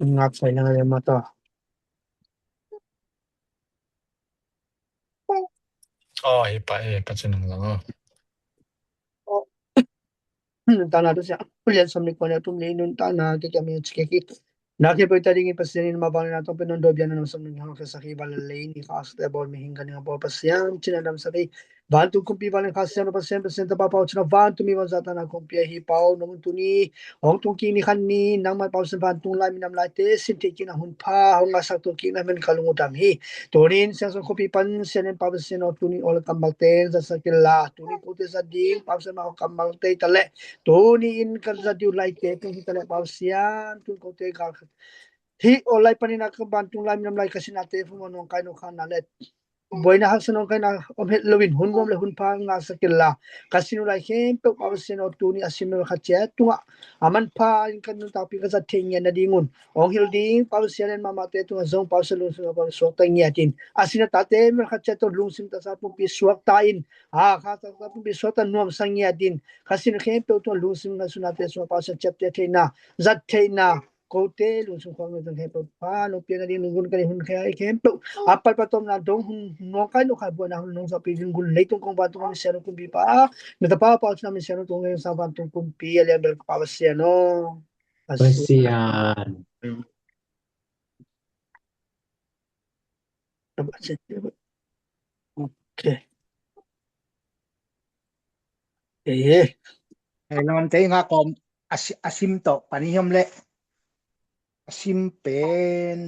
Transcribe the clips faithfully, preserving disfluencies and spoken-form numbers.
Ngak sai lang le mata. Oh, hi pa e, pa chin lang. Tana tu sia. Ulian som ni kone tum ni nun tana ke kami chike ki. Na ke poi ta ding i Pasian in ma bang na tong pe non do bian na som ni hong ke sakhi bal le ni khas te bol mi hing kan hong bol Pasian chin adam sakhi. Vantung kumpi bal khas sian Pasian Pasian ta pa pau chin a vantung mi bang zata na kumpi hi pau nong tuni. Hong tung ki ni khan ni nang mai pau sian vantung lai mi nam lai te sin te ki na hun pha hong a sak tung ki na men ka lung u dam hi. Tunin sian song kumpi pan sian en pau sian o tuni ol kam bal te za sakila tuni ko te za ding pau sian ma kam bal te ta le. Tuni in kan za diu lai te tung hi ta le pau sian tun ko te gal. Hi o lai panin a ka ban tung lai mi nam lai ka sin a te fu ma nong kai nong khan na le. Buaina haksa nong kaina om het loin hun nuam le hun pha ngah sakila. Ka sin uh lai khempeuh pau sian o tuni a sim lo khat ciat tungah a manpha in kan nuntakpi ka zat thei ngiat nadingun hong hil ding pau sian en mahmahte tungah zong pau sian lungsim a pau suakta ngiatin a sin a tate mel khat ciat tawh lungsim taksa pumpi suakta in a kha taksa pumpi suakta nuamsa ngiatin ka sin khempeuh tungah lungsim ngaihsunate sungah pau sian ciapte theihna zat theihna kote lungsim khuang ngai tang khempeuh pha nong piang a ding lunggun ka ding hun khai khempeuh a pat patomna dong hun nong kai nong khai buaina hun nong zawhpih ding gun leitung kong vantung a misian nong kumpi pa na tapa pau cina misian nong tung ngai sa vantung kumpi a lian bel ka pa Pasian o. Pasian. Okay. Eh. Hei lawmte nga kawm a si- a sim tawh pani hiam le a sim pen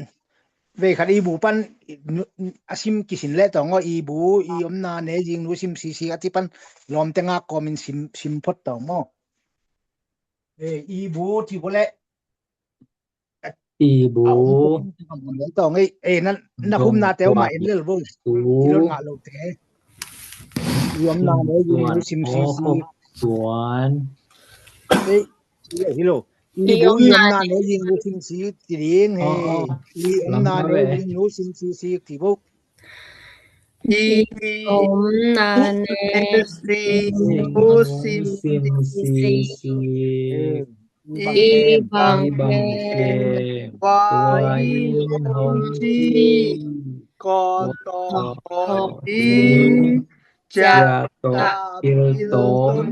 vei khat i bu pan i- nu- a sim kisin le tawng aw i bu i omna ne zing nu sim sisi a ti pan lawmte nga kawmin sim sim phot tawng maw. Eh, i bu ti bu le i bu. Tawng ei ei nan na khum na teu ma en lel bo. Su. Ti lo nga lo te. I omna ne zing nu sim sisi. Tuan. Ei, hilo. I bu i omna ne zing nu sim sisi ti ding he. I omna ne zing nu sim sisi ti bo. I omna ne zing nu sim sisi. I bang khem tua in hong ci. Kawtawh in ciah tawh pil tawm.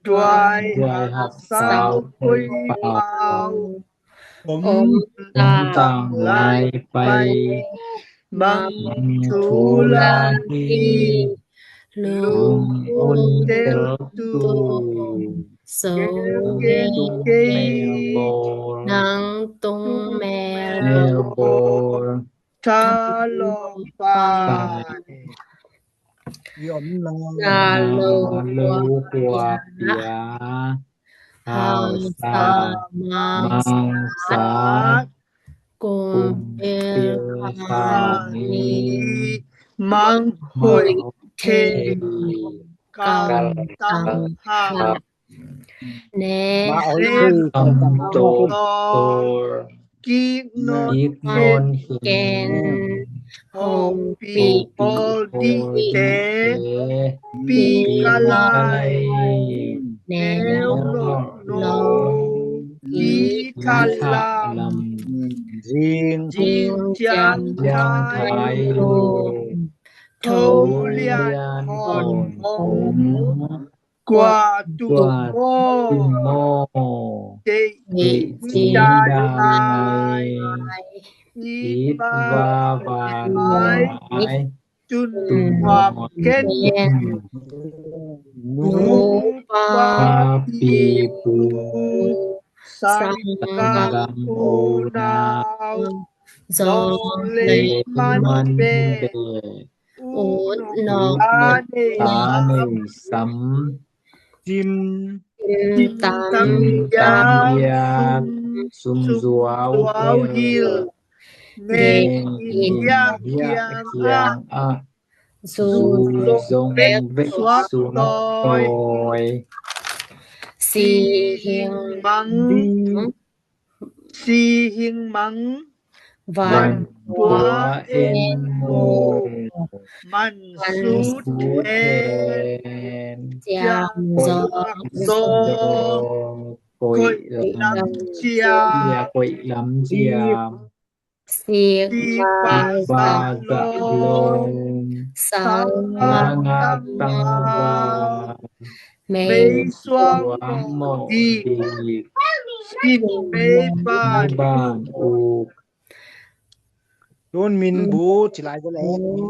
Duai hak sau pui pau. Om tang lai pai. Mang thu la hi. Lung un tel tu. So gen kei. Nang tung mel bawl. Tha lawh pai. I omna lo kua pia. Hausa mangsat. Kumpil kha ni. Mang hoih thei. Kal tang hak. Ne kam tor. Kik non ken. Hong pi pawl dite. Pi kalai. Neu lawh lo. Pi thalam. Zing ciang thai lo. Tho lian hon hong. Kua tung maw. Teih cing dai ngai. It va va ngai. Tun huam ken. Nu pa pi pu. Sanggam unau. Zawng le man beh. Ut nawk ta nei sam. Sim tam biak sum zuau hil. Neng in biak kiang ah. Zu zong bek suak tawi. Si hing mang. Si hing mang. Van tua en mu. Man sut hen. Ciam zawk zawk. Koih lam ciam. Koih lam ciam. Sik ba zah long. Sangah tangval. Mei suang mawh dik. Sin mei ban uk. Tun min bu ci lai go le.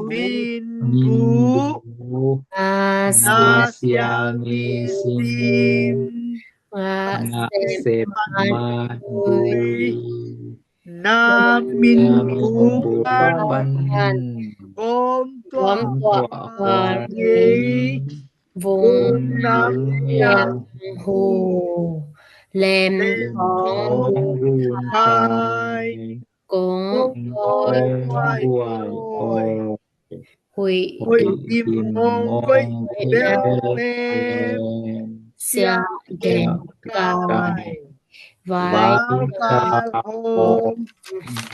Min bu. Na siang i sim. Ngah sep mat gui. Na min bu pan. Gom tuah ngei. Vung nang yang hu. Lem kong gun khai. Kong guai oi. Huih dim mong koih bel lem. Siah deng kai. Vai kal hom.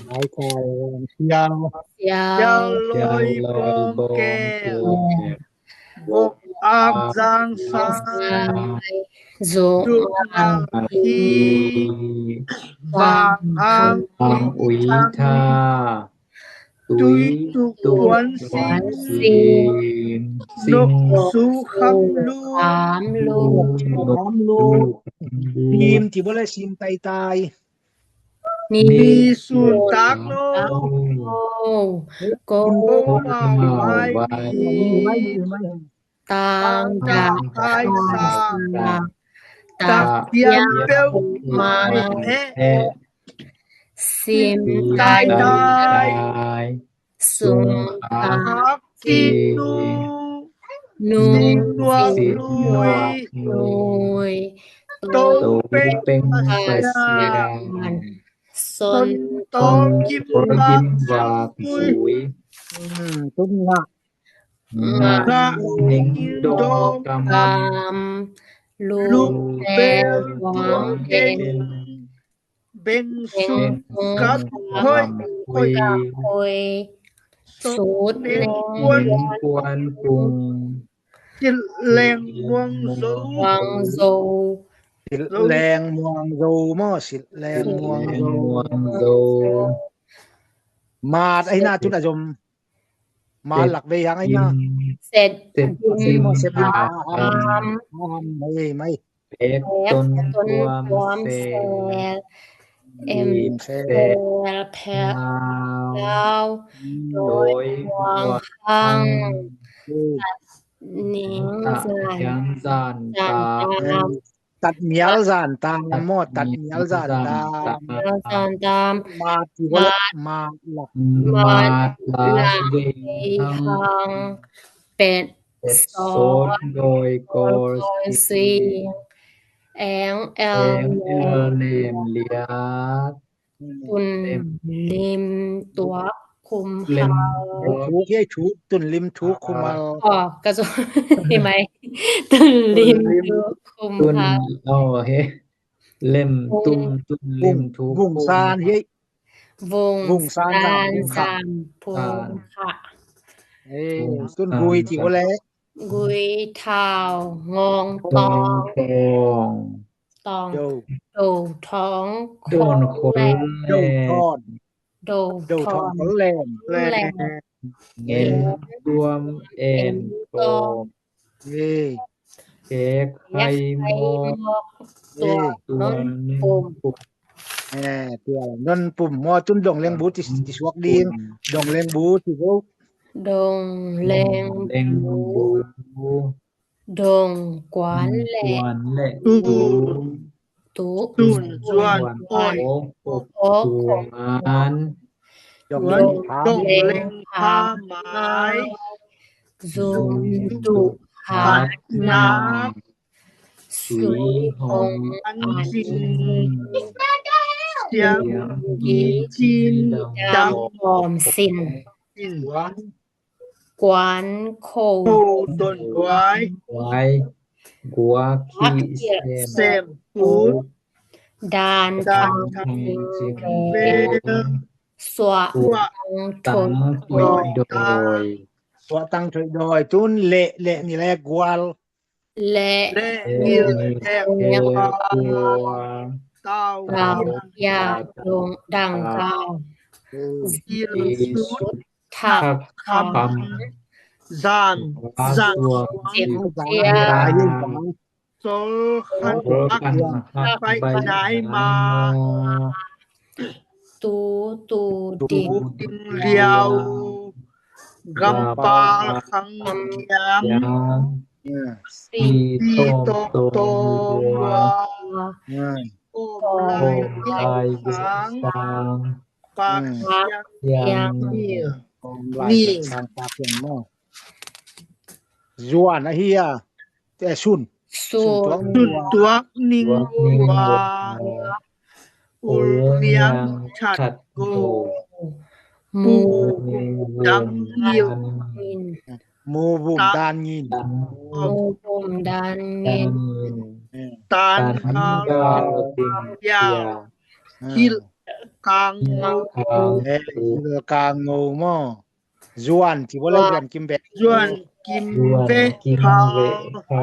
Vai kal hom. Sial. Sial loi bong kel. Vok ak zang sai. Zuk ngah hi. Vang hang ui tha. Tui tuk kuan sing. Sing. Nuk su kham lu. Kham lu. Nim ti bole sim tai tai. Ni sun tak lo. Ko ma vai. Tang dak kai sa. Tak tiam peuh ma he. Sim tai tai. Sung ak ki nu. Nu sin nuak nui. To peng pasian. Son tong kim vak zui. Tum ngak. Ngak ning dong kam. Luk pel tuang ken. Beng sung kap hoi. Sut neng kuan kung. Silh leng muang zo. Muang zo. Silh leng muang zo maw, silh leng muang zo. Muang zo. Mat ahi na tun a zom. Mat lak vei hang ahi na. Set. Set. Set. Am. Am. Mai, mai. Pek ton kuam sel. Em sel. Pek nau. Doi muang hang. Tat ning zan. Zan tam. Tat mial zan tam maw, tat mial zan tam. Mial zan tam. Mat ki bole mat lak. Mat lak vei hang. Pet sawt doi kawl sing. Eng el nem liat. Tun lim tuak khum hal. Thuk hi, thuk, tun lim thuk khum hal. Aw, ka zong hi mai. Tun lim thuk khum hal. Aw, he. Lem tum, tun lim thuk khum. Vung san hi. Vung san zam phung kha. Tun gui ti bole. Gui thau ngong tong. Tong. Do thong khol lem. Do thong khol lem. Ngen tuam en tong. Kek hai mok. Tua non pum. Tua non pum. Mo tun dong leng bu ti suak ding. Dong leng bu ti bu. Dong leng bu. Dong kuan le. Tu. Tu. Tun zuan oi. Ok kuan. Dong leng pha mai. Zum tu hat nak. Sui hong an cin. Siam gi cin dam om sin. Kuan kho don guai. Guai. Gua ki sem. Sem put. Dan thang cing leng. Suah tang thoih doi. Suah tang thoih doi. Tun leh leh ni leh gual. Leh Leh ngilh ngilh thek thek khua khua Tau Tau kiang kiang dong dang kau Zil Zil sut sut thak Kham kham Zan Zan Zan suang suang zip Zan ciang Zan Zan Sol khan Sol hak khan bai hak nai bai ma Tu tu Tu ding ding liau Gampal Gampal khang kham kiam kiam Si Si tom tom tom tom lua lua Kom Kom lai lai sang sang Pak Pak siang siang ni Kom lai Ni sang Pak siang maw? Zuan ahi a. Te sun. Sun Sun tuak Sun lua. tuak ning Tuak lua lua Ul Ul niang niang chat chat go go Mu Mu ning dang vum ngil dan ngin ngin Mu vum Ta dan ngin. dan Mu vum dan dan ngin ngin Tan Tan kal kal ding ding tia tia Hilh kang Hilh ngau kang Eh, tu hilh kang ngau maw? Zuan ci baw le Zuan zuan kim beh. Zuan kim Zuan ve kim pha ve pha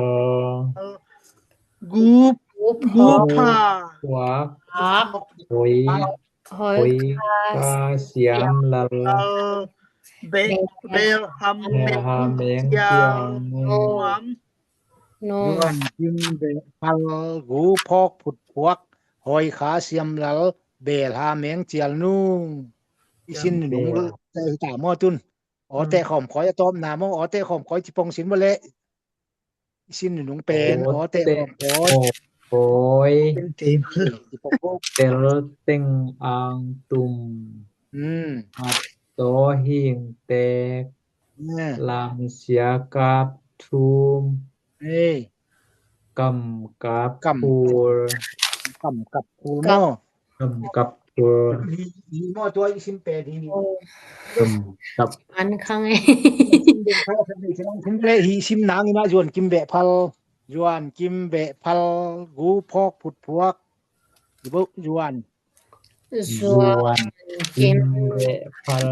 Gup Gup Gup pha Puak Hak Hoi Hoi Hoi kha Kha Siam Lal Lal Be Be Bel ham Bel meng Ha Meng cia Ciang Nung Nuam Nung Zuan kim beh phal gu phawk phut phuak Hoi Kha Siam Lal Bel Ha Meng Cial Nung. I sin nunung Bel ta maw tun. Aw te khawm khoi a tawpna maw, aw te khawm khoi ci pong sin maw le. I sin nunung pen aw te khawm khoi. Khoi Pen te Ci pong khoi. Tel Teng Ang Tum Hmm. At Taw Hing Tek Hmm. Lam Sia Kap Thum Hey. Kam Kap Kam. Khul Kam kap khul Kap. Maw. Kam Kap Khul Hi hi maw tua i sin pen hi. Kam Kap An khang e. Sin le hi sim nang ina zuan kim beh phal. Zuan kim beh phal gu phawk phut phuak. Ibo zuan. Zuan Kim kim Beh Phal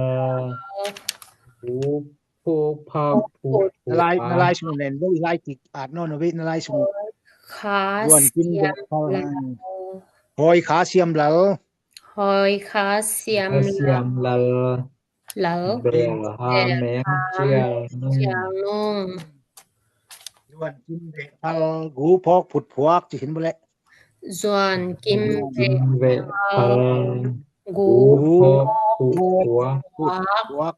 Gu Phawk Phut Na lai na lai Phuak sung nen bo i lai kik at no no be na lai sung. Kha Zuan kim beh Siam phal. Lal Hoi Kha Siam Lal. Hoi Kha Siam Kha Siam Lal Lal Bel Ha Meng Cial Nung Cial Nung Zuan kim beh phal gu phawk phut phuak ci hin bo le. Zuan kim Kim Beh Phal Gu Gu Phawk Phut Phuak Phut phuak.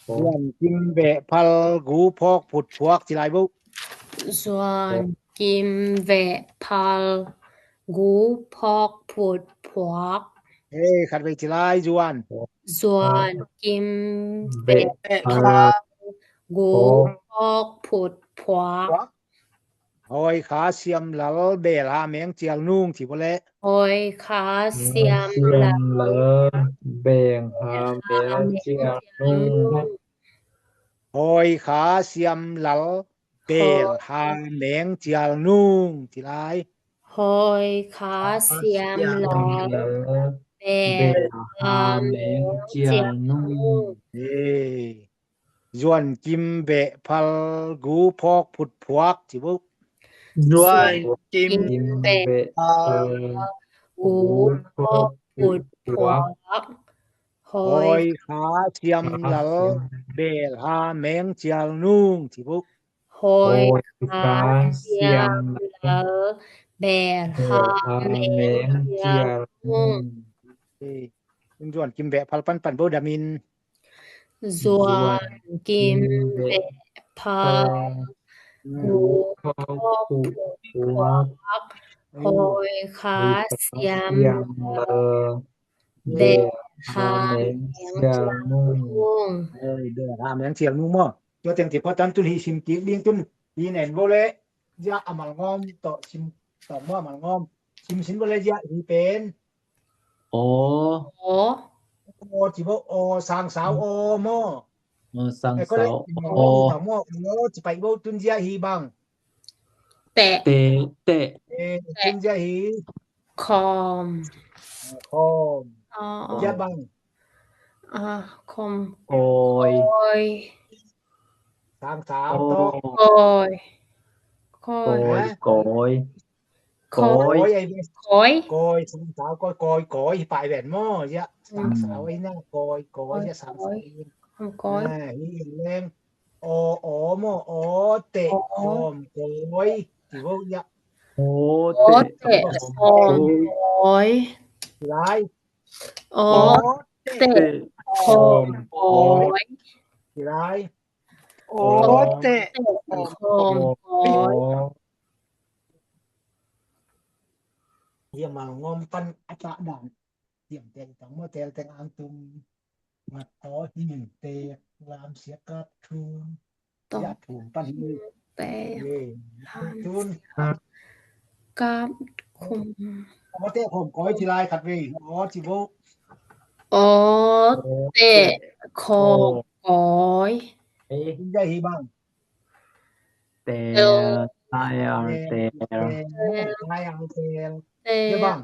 Zuan kim beh phal gu phawk phut phuak ci lai bo. Zuan kim beh phal gu phawk phut phuak. Hey, khat vei ci lai zuan. Zuan kim beh Phal gu phawk phut phuak. Hoi Kha Siam Lal Bel Ha Meng Cial Nung ci bo le. Hoi Kha Siam Lal Bel Ha Meng Cial Nung Hoi Kha Siam Lal Bel Ha Meng Cial Nung ci lai. Hoi Kha Siam Lal Bel Ha Meng Cial Nung Zuan kim beh phal gu phawk phut phuak ci bo. Zuan kim beh phal gu phawk phut phuak. Hoi Kha Siam Lal Bel Ha Meng Cial Nung ci bo. Hoi Kha Siam Lal Bel Ha Meng Cial Nung. Zuan kim beh phal panpan bo damin. Zuan kim beh phal gu phawk phut phuak. Hoi Kha Siam Lal Bel Ha Meng Cial Nung. Bel Ha Meng Cial Nung maw. Tua teng ci pawtan tun hi sim kik ding tun hi nen bo le. Zia a malngawm tawh sim tawh maw a malngawm. Sim sin bo le zia hi pen. Aw. Aw. Aw ci bo aw sang sau aw maw. Aw sang sau aw. Aw ci pai bo tun zia hi bang. Teh. Teh teh. Tun zia hi. Khawm. Khawm. Zia bang. Khawm. Koi. Sang sau tawh. Koi. Kawi. Kawi. Kawi. Kawi. Kawi. Kawi. Sang sawt kawi, kawi, kawi. Hi pai ven maw. Ya, sang sawt ina. Kawi, kawi. Ya, sang sawt ina. Kawi. Hi leng. Aw, aw maw. Aw teh khawm kawi. Ci vo ya. Aw teh khawm kawi. Ci lai. Aw teh khawm kawi. Ci lai. Aw teh khawm kawi. Hiam a ngawm pan a tah dan. Hiam teng tang maw, tel teng ang tum. Ngat taw hing tek lam sia kap thum. Taw. Ya thum pan hing tek lam sia kap khum. Aw teh khawm kawi ci lai khat vei. Aw ci vo. Aw teh khawm kawi. Hing dai hi bang. Tel, tel, tel. Tel, tel, tel. Tel. Bang.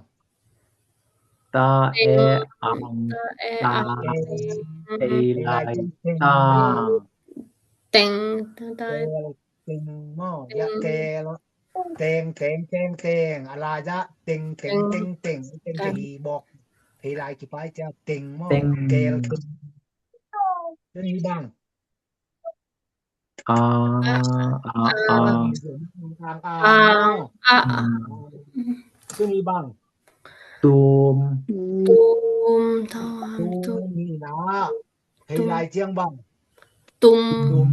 Ta e ang, ta e ang, teng, teng, lai, teng, teng, teng. Teng, ta, ta. Tel, teng maw, ya, tel. Teng, teng, teng, teng. A lai ah teng, teng, teng, teng. Teng, teng, hi bok. Hi lai kipai cia teng maw. Teng. Tel, teng. Teng hi bang. A, a, a. Ang, ang, ang. Ang, ang. Tuni bang. Tum. Tum, tum, tum. Tum ni na. Hei lai ciang bang. Tum. Tum,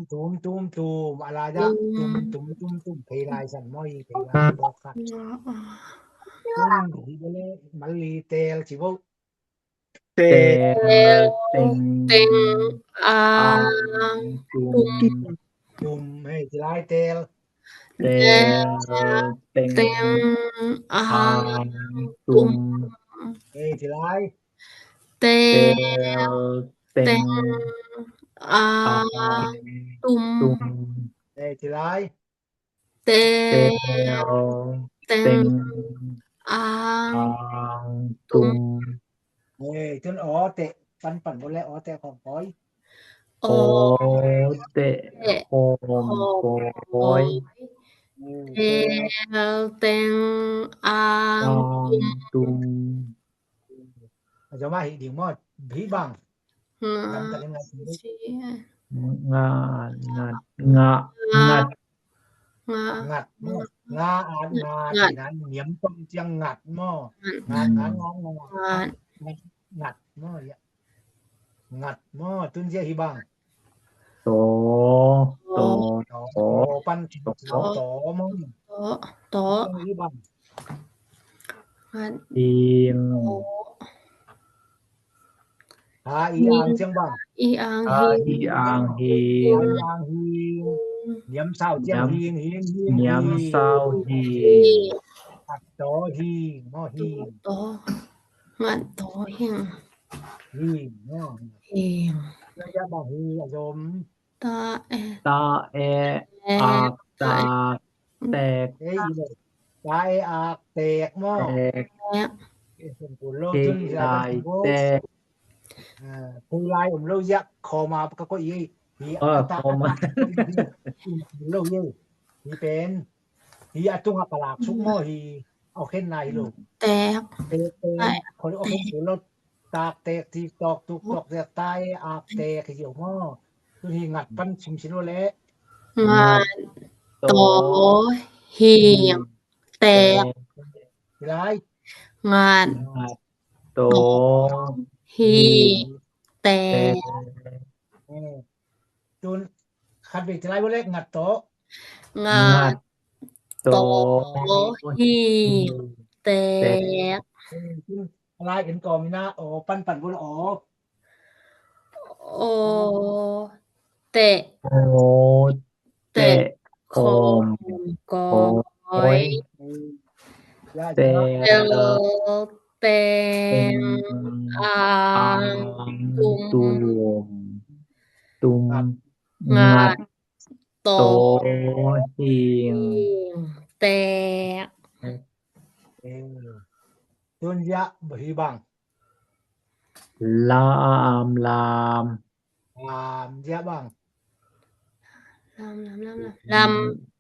tum, tum, tum. A lai ah tum, tum, tum, tum. Hei lai san maw, hei lai bok san. Tum, hei lai, mal li tel ci vo. Tel, teng, ang, tum. Tum, hei, ci lai tel. Tel, teng, ang, tum. Hei, ci lai. Tel, teng, ang, tum. Hei, ci lai. Tel, teng, ang, tum. Hei, tun aw teh, pan pan bawle, aw teh khawm kawi. Aw teh khawm kawi. Tel, teng, ang, tum. A zom a hi ding maw, hi bang. Ngat, ngat, ngat, ngat. Ngat maw. Nga, a, nga, ngat. Niam tom ciang ngat maw. Ngat, ngat, ngat, ngat. Ngat maw, ya. Ngat maw, tun zia hi bang. Taw, taw, taw, pan taw, taw maw. Taw, taw. Hi bang. Ngat. Hing. Taw. Ha i ang ciang bang. I ang hing. Ha i ang hing. Niam sau ciang hing, hing, hing. Niam sau hing. Ngat taw hing maw, hing. Taw. Ngat taw hing. Hing maw. Hing. Ciang bang hing a zom. Ta e. Ta e ak tak tek. Ta e ak tek maw. Tek. Hei lai tek. Hei lai om lo ziak khawma ka koih ei. Hi a tak khawma om lo ei. Hi pen. Hi a tungah ka lak suk maw hi. Au khen nai lo. Tek. Tek tek. Khawli au khen lo. Tak tek, tik tok, tuk tok, tek tai, ak tek hi ziau maw. Tu hi ngat pan sim sin lo le. Ngat taw hing tek. Hi lai. Ngat taw hing tek. Tun khat vei ci lai bawle, ngat taw. Ngat taw hing tek. Tun lai in kawm ina aw pan pan bawle aw. Aw teh. Aw teh khawm kawi. Tel teng ang tum. Tum. Ngat taw hing tek. Tun zia hi bang. Lam, lam. Lam, zia bang. Lam, lam, lam, lam. Lam.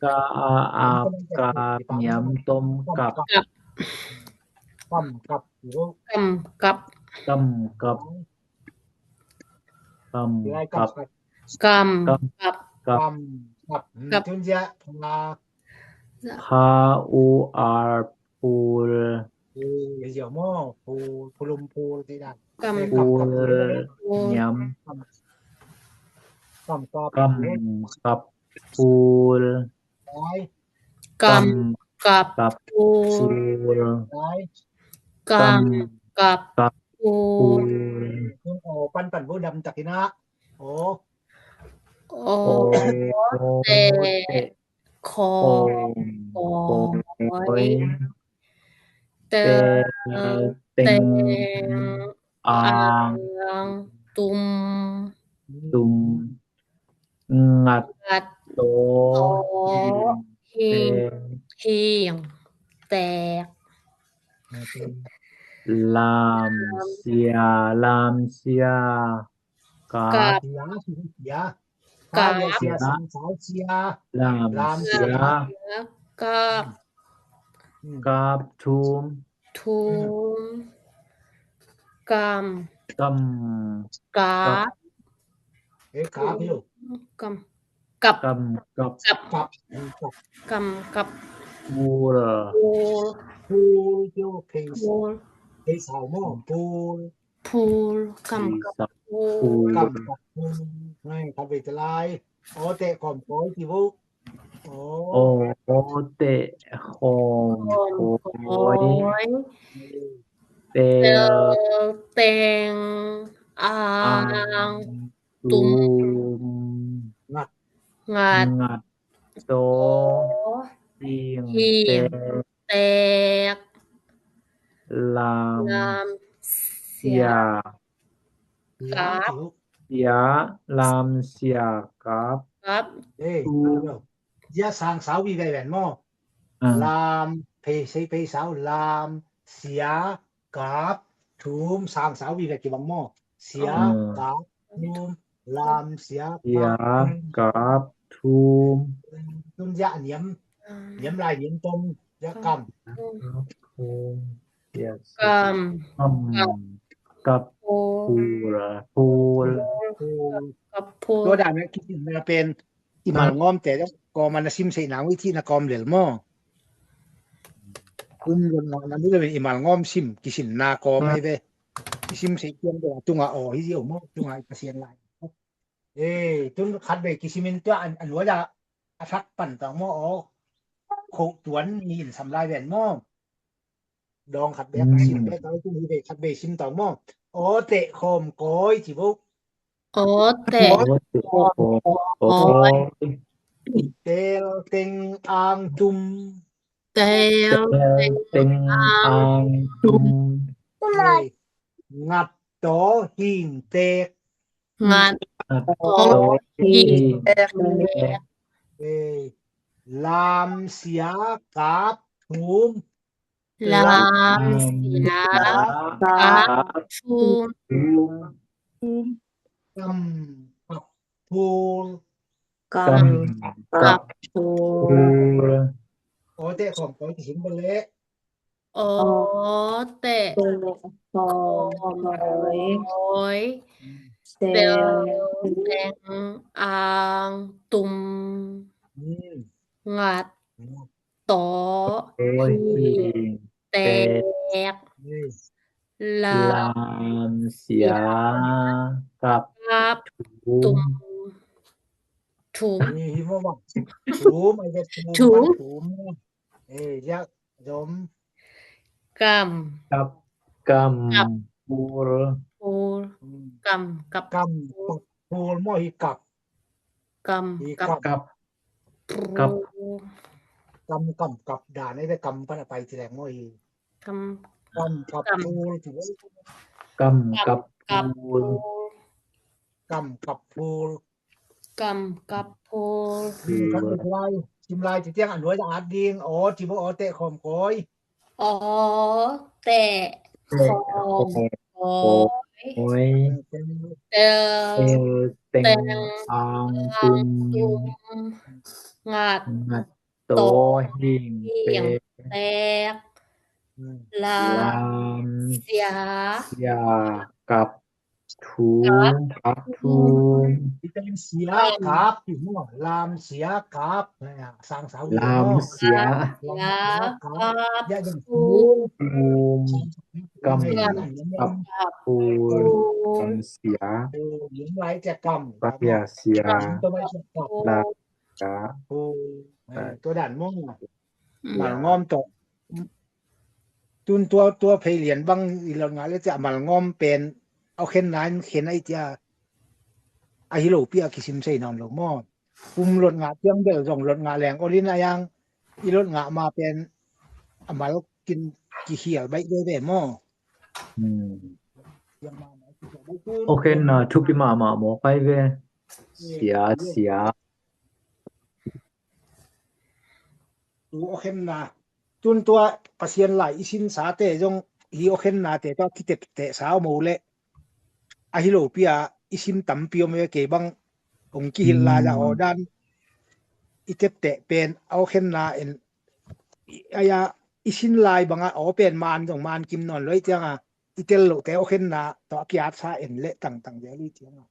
Ka, a, ap, kap, niam, tom, kap. Kap. Kam kap. Kam kap. Kam kap. Kam kap. Kam kap. Kam kap. Kap. Tun zia. Pha, u, ar, pul. Pul, zia maw. Pul, pulum pul ti dan. Kam kap. Pul, niam. Kam kap. Kam kap. Pul. Kam kap. Pul. Kam kap. Pul. Pan pan vo dam takin ah. O. O, te. Khawm, kawm, kawm, kawm, kawm, tel, teng, teng, ang, ang, tum, tum, ngat, ngat, taw, taw, hing, hing, tek, tek, lam, lam, sia, lam, sia. Kap. Kap. Sia, sia. Kap. Sia, sia, sang, sau, sia. Lam, lam, sia. Sia. Kap. Hmm. Kap, thum. Thum. Kam. Kam. Kap. Kap. Eh, kap, yo. Kam. Kap. Kam, kap. Kap. Kap. Kam, kap. Pul. Pul. Pul, yo, pul. Pul. Pul. Phul, kam kap phul. Kam kap phul. Ngai, kap ve te lai. O te khawm kawi ci vo. O. O te khawm kawi. Tel, teng, ang, tum. Ngat. Ngat. Taw. Hing. Tek. Lam. Sia. Kap. Sia. Lam, sia, kap. Kap. Sia, sang, sau, i gai ven maw. Lam, phei, sei, phei, sau, lam, sia, kap, thum, sang, sau, i gai kibang maw. Sia, kap, thum, lam, sia, kap, thum. Thum zia niam, niam lai niam tom zia kam. Kam. Kam. Kap. Phul. Phul. Kap phul. Tua dan a kisin na pen i mal ngawm te kawm a na sim sei nang i thih na kawm lel maw. Kum lon na na mi lo i mal ngawm sim kisin na kawm ai ve. I sim sei kiang de tunga aw hi zia maw tunga i Pasian lai. Eh, tun khat ve kisimin tua an, an wada a thak pan tang maw aw. Kho tuan ni in sam lai ven maw. Dawng khat ve a sim ve tang tun hi ve khat ve sim tang maw. Aw te khawm kawi ci vo. Aw teh. Aw teh. Aw. Tel teng ang tum. Tel teng ang tum. Ngat taw hing tek. Ngat taw hing tek. Lam sia kap thum. Lam sia kap thum. Kam kap phul. Kam kap phul. Aw teh khawm kawi, kisim bawleh. Aw teh khawm kawi. Tel teng ang tum. Ngat taw hing tek. Lam sia kap thum. Thum. Thum. Thum. Kam. Kap. Kam kap phul. Phul. Kam kap phul. Phul maw, hi kap. Kam kap. Kap. Kap. Kam, kam kap dan ai ve, kam pan a pai ci leng maw hi. Kam. Kam kap phul. Kam kap phul. Kam kap phul. Kam kap phul. Sim lai, sim lai ci ciang a nuai a at ding. Aw ci bo, aw teh khawm kawi. Aw teh khawm kawi. Tel teng ang tum. Ngat taw hing tek. Lam sia kap thum. Kap thum. Lam sia kap. Lam sia kap. Lam sia kap thum. Kam kap phul. Kam sia. Kam sia. Lam sia. Tua dan maw. Malngawm tawh. Tun tua, tua phei lian bang i lot ngah le cia malngawm pen, aw khenna in khen ai cia. Ahi lo pi a kisim sei nawn lo maw. Pum lot ngah ciang bel zong lot ngah leng olin a yang i lot ngah ma pen a mal kin kikhial baih veve maw. Aw khenna thupi mahmah maw kai ve. Sia, sia. Tu aw khenna. Tun tua Pasian lai i sinsate zong hi aw khennate tua kitepteh sa om o leh. Ahi lo pi a i sim tampi om ve kei bang. Hong kihilh lai a aw dan i tepteh pen aw khenna en. Ai a i sin lai bang a aw pen man zong man kim nawn lo i ciang a i tel loh te aw khenna tawh a kiat sa en leh tangtang zel i ciang a.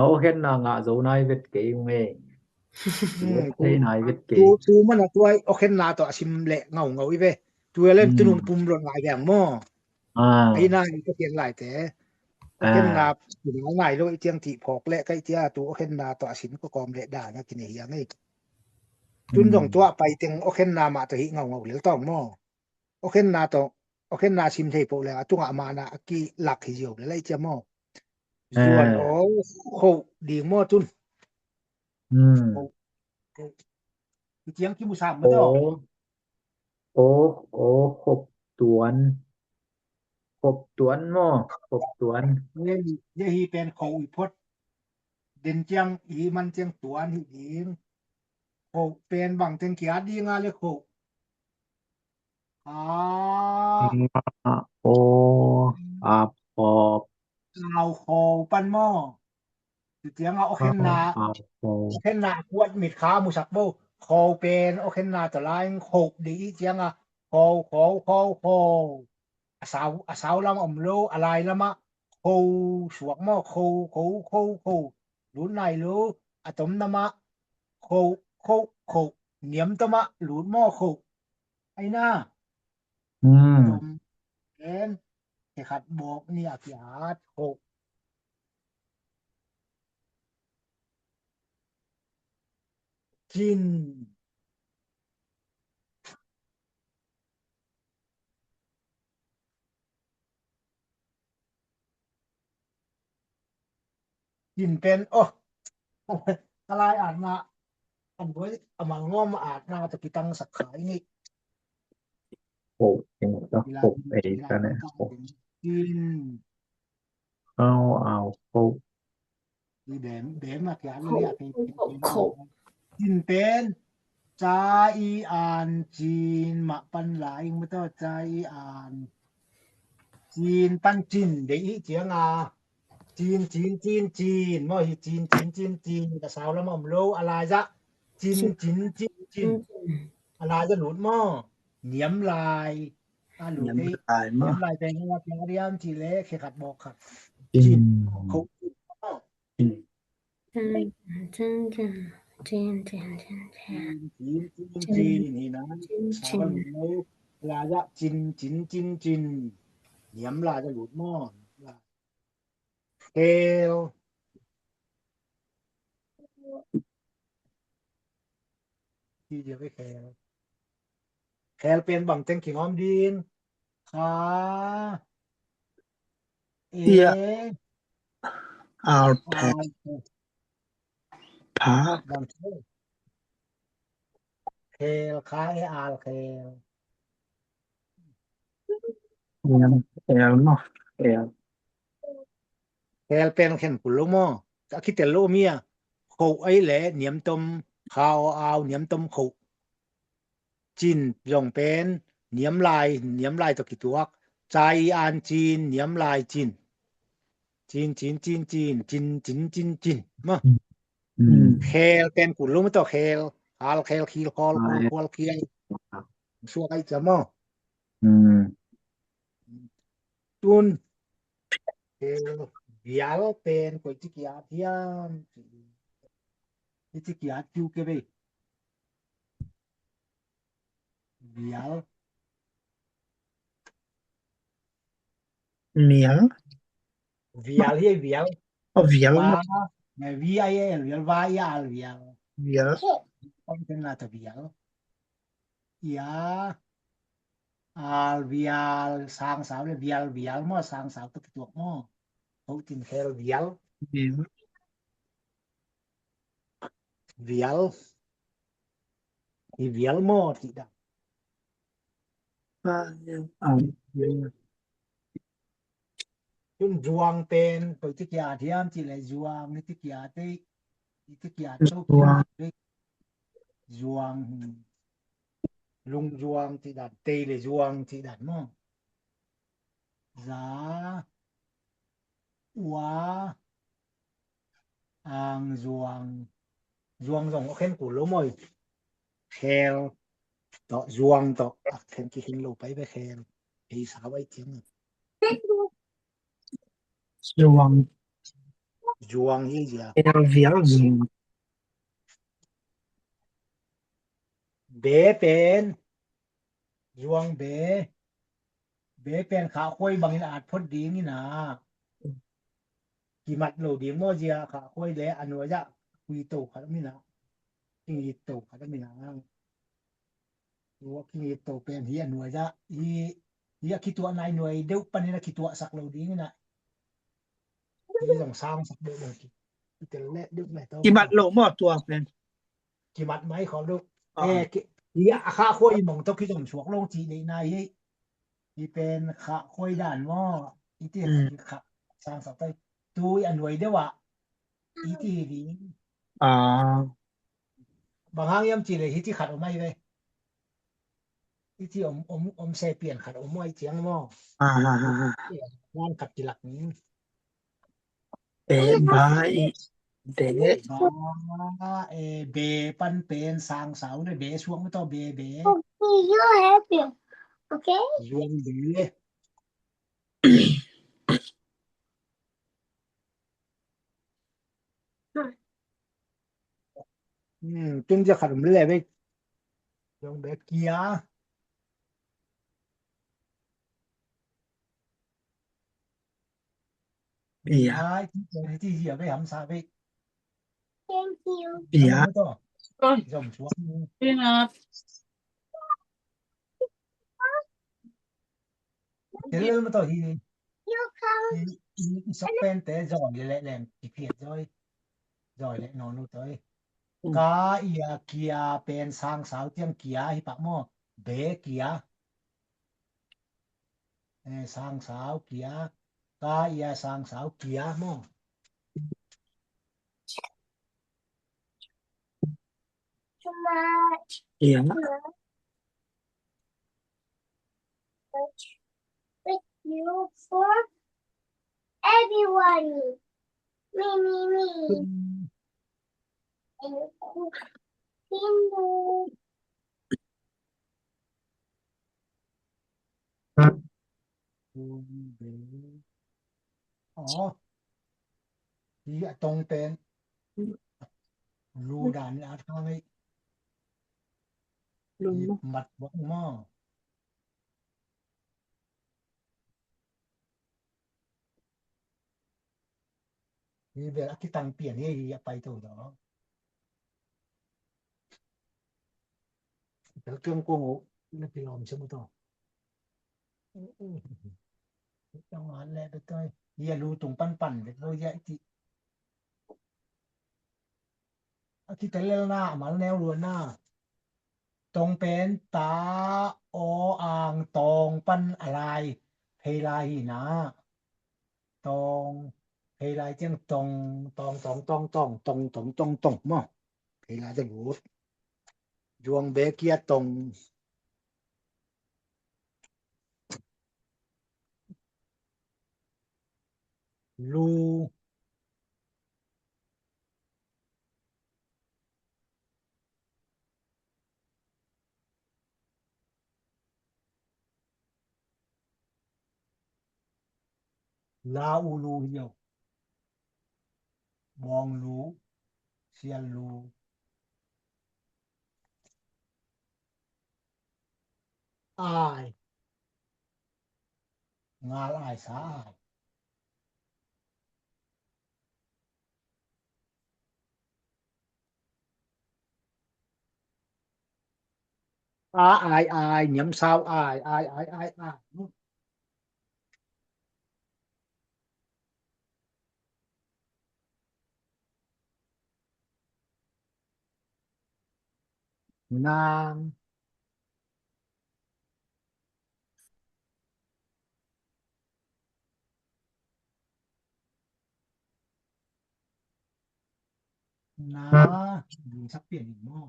Aw khenna ngah zo nai vet kei ung e. Thei nai vet kei. Tu, tu man a tua aw khenna tawh a sim leh ngaungau i ve. Tu a lem tunung pum lot ngai veng maw. Ai nai ka pian lai te. Aw khenna nai lo i ciang ti phawk leh kai tia tu aw khenna tawh a sim ka kawm leh dan a kinei hiang e. Tun zong tua pai teng aw khenna mah tawh hi ngaungau lel tawng maw. Aw khenna tawh, aw khenna sim thei poh le a tungah mana a kilak hi ziau le lai cia maw. Zuan aw khoh ding maw tun. Khoh. Khoh. I ciang kimusam maw tawh. Aw, aw, aw, khop tuan. Khop tuan maw, khop tuan. Ye hi pen khoh i phot. Den ciang i man ciang tuan hi ding. Khoh pen bang teng kia ding a le khoh. A. Nga, aw, a, pop. Au, kho pan maw. Tu ciang a aw khenna, aw khenna kuat mit kha musak bo. Kho pen aw khenna tawh lai khoh dei i ciang a kho, kho, kho, kho. A sau, a sau lam om lo, a lai lamah kho suak maw, kho, kho, kho, kho. Lut nai lo, a tom namah kho, kho, kho. Niam tomah lut maw, kho. Aina. Tom en, khe khat bawk ni a kiat kho. Cin. Cin pen, oh, a lai atna, a buai a malngawm atna tawh kitangsak kha i ngei. Hoh, hoh ei ka ne. Cin. Au, au, hoh. Cin pen ca i an cin mah pan la ing mataw, ca i an cin pan cin dei i cianga cin, cin, cin, cin maw, hi cin, cin, cin, cin, ka sau lam om lo, a lai zah cin, cin, cin, cin, a lai zah lut maw, niam lai a lut dei, niam lai pen a kia diam ci le khe khat bawk khat cin, khoh cin maw. Cin, cin, cin, cin, cin, cin. Cin, cin, cin, cin, hi na. Cin, cin. Sa ka lut lo. La zah cin, cin, cin, cin. Niam la zah lut maw. Khel. Ci zia ve khel. Khel pen bang teng kingawm ding. Kha. E. Ia. Al phe. Al phe. Pha. Bang teng. Khel, kha e al khel. Khel, khel maw. Khel. Khel pen khen kul lo maw. A kitel lo mi a. Khoh ei le niam tom, kha aw au niam tom khoh. Cin zong pen niam lai, niam lai tawh kituak. Ca i an cin, niam lai cin. Cin, cin, cin, cin, cin, cin, cin, cin. Maw. Mm. Khel pen kul lo maw tawh khel. Al khel, khil khawl, khawl, khawl, khial. Suak ai ca maw. Mm. Tun. Khel vial pen koi ci kiat hiam. I ci kiat kiu ke bei. Vial. Mial. Vial hi vial. Oh, vial. Va, ne, V I A L, vial, va i al vial. Vial. Om ten la ta vial. Ia. Al vial, sang sau le vial, vial maw, sang sau tawh kituak maw. Hoh cin khel vial. Vial. Vial. Hi vial maw, cih dan. Ah, ya. Ah, ya. Tun zuang pen, koi ci kiat hiam cih le zuang, i ci kiat ei, i ci kiat to zuang. Zuang, hmm. Lung zuang cih dan, tei le zuang cih dan maw. Za, ua, ang zuang, zuang zong a khen kul lo maw. Khel tawh, zuang tawh, a khen kikhen lo pai ve khel. Ei sa vai tiang. Zuang. Zuang hi zia. Khel vial zuang. Be pen. Zuang be. Be pen khahkhuai bangin at phot ding ina. Kimat lo ding maw zia khahkhuai le a nuai ah. Kui to khat mina. Kingit to khat mina. Tua kingit to pen hi a nuai ah. Hi, hi a kituah nai nuai deuh panin a kituahsak lo ding ina. Hi zong sangsak deuh lo ki. Kitel le deuh mai to. Kimat lo maw tua pen. Kimat mai khol deuh. Ah. Eh, ki, hi a khahkhuai mong to kizom suak lo ci dei nai hi. Hi pen khahkhuai dan maw. I ti khah sangsak tai. Tui a nuai deuh ah. I ti hi ding. Ah. Bang hang hiam ci le hi ci khat om ai ve. I ci om, om, om se pian khat om ai ciang maw. Ah, ah, ah, ah. Wan khat kilak ni. E, ba, i, de. Ba, e, be pan pen sang sau le be suak maw tawh be, be. Okay, you help you. Okay? Zuang be. Hmm, tun zia khat om le ve. Zong be kia. Bia. Ai, ti zia ve ham sa ve. Thank you. Bia. Zom suak. Peanut. Hello, ma to hi. I, i, i sok pente zoi le lem kiphiat zoi. Zoi le nonu toi. Mm. Ka ia kia pen sang sau tiang kia hi pak maw. Be kia. Eh, sang sau kia. Ka ia sang sau kia maw. Too much. Yeah. Too much. Thank you for everyone. Me, me, me. Mm. And cooking. Ɔ, hi a tong pen lu dan a thang ei. Lu hi maw? Mat bok maw. Hi bel a kitang pian hi, hi a pai to daw. Tel kiang kuang uh na kilawm siam uh tawh. Tawng an leh bek toi. Hi a lu tung panpan bek toi hi a i ti. A kitelelna a mal neu luanna. Tong pen ta aw ang tawng pan a lai phei lai hi na. Tawng phei lai ciang tawng tawng tawng tawng tawng tawng tawng tawng tawng maw. Phei lai ciang ut. Zuang be kia tawng. Lu. La u lu hi lo. Bawng lu, sial lu. Ai. Ngal ai sa ai. A ai ai, niam sau ai ai ai ai ai. Nang. Na, sak pian in maw.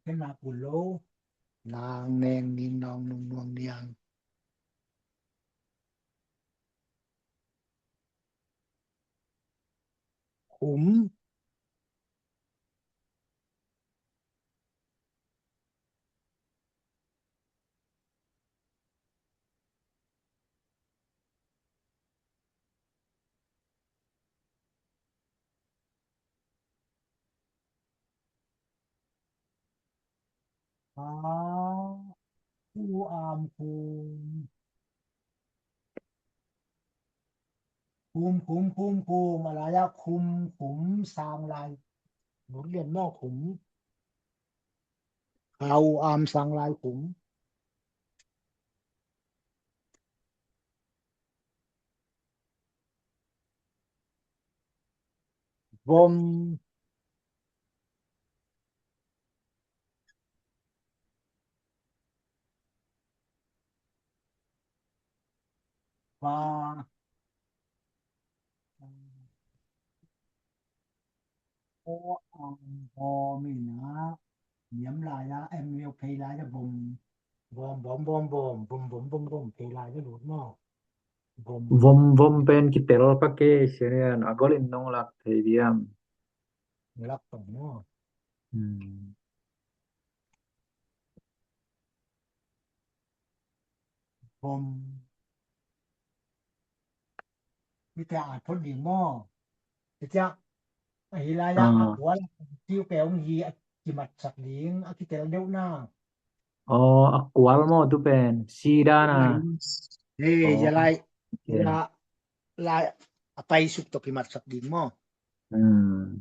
Ken na kul lo. Nang neng ning nong nung nuang niang. Khum. A, u am khum. Khum, khum, khum, khum. A lai-ah khum, khum, sang lai. Lut lian maw khum. Kha u am sang lai khum. Vom. Va. Aw, aw, aw, mi na. Niam lai-a, em, niam phei lai-a, vom. Vom, vom, vom, vom, vom, vom, vom, vom, phei lai-a lut maw. Vom. Vom, vom pen kitel pa ke, sian a gol in nong lak thei diam. Lak tong maw. Hmm. Vom. Hih te a phot ding maw. Hih te a hi lai-a, a kual, tiu pe hong hi a kimatsak ding, a kitel deuh na. Aw, a kual maw tu pen, sida na. Hei, ya lai, ya lai, a paisuk tawh kimatsak ding maw. Hmm.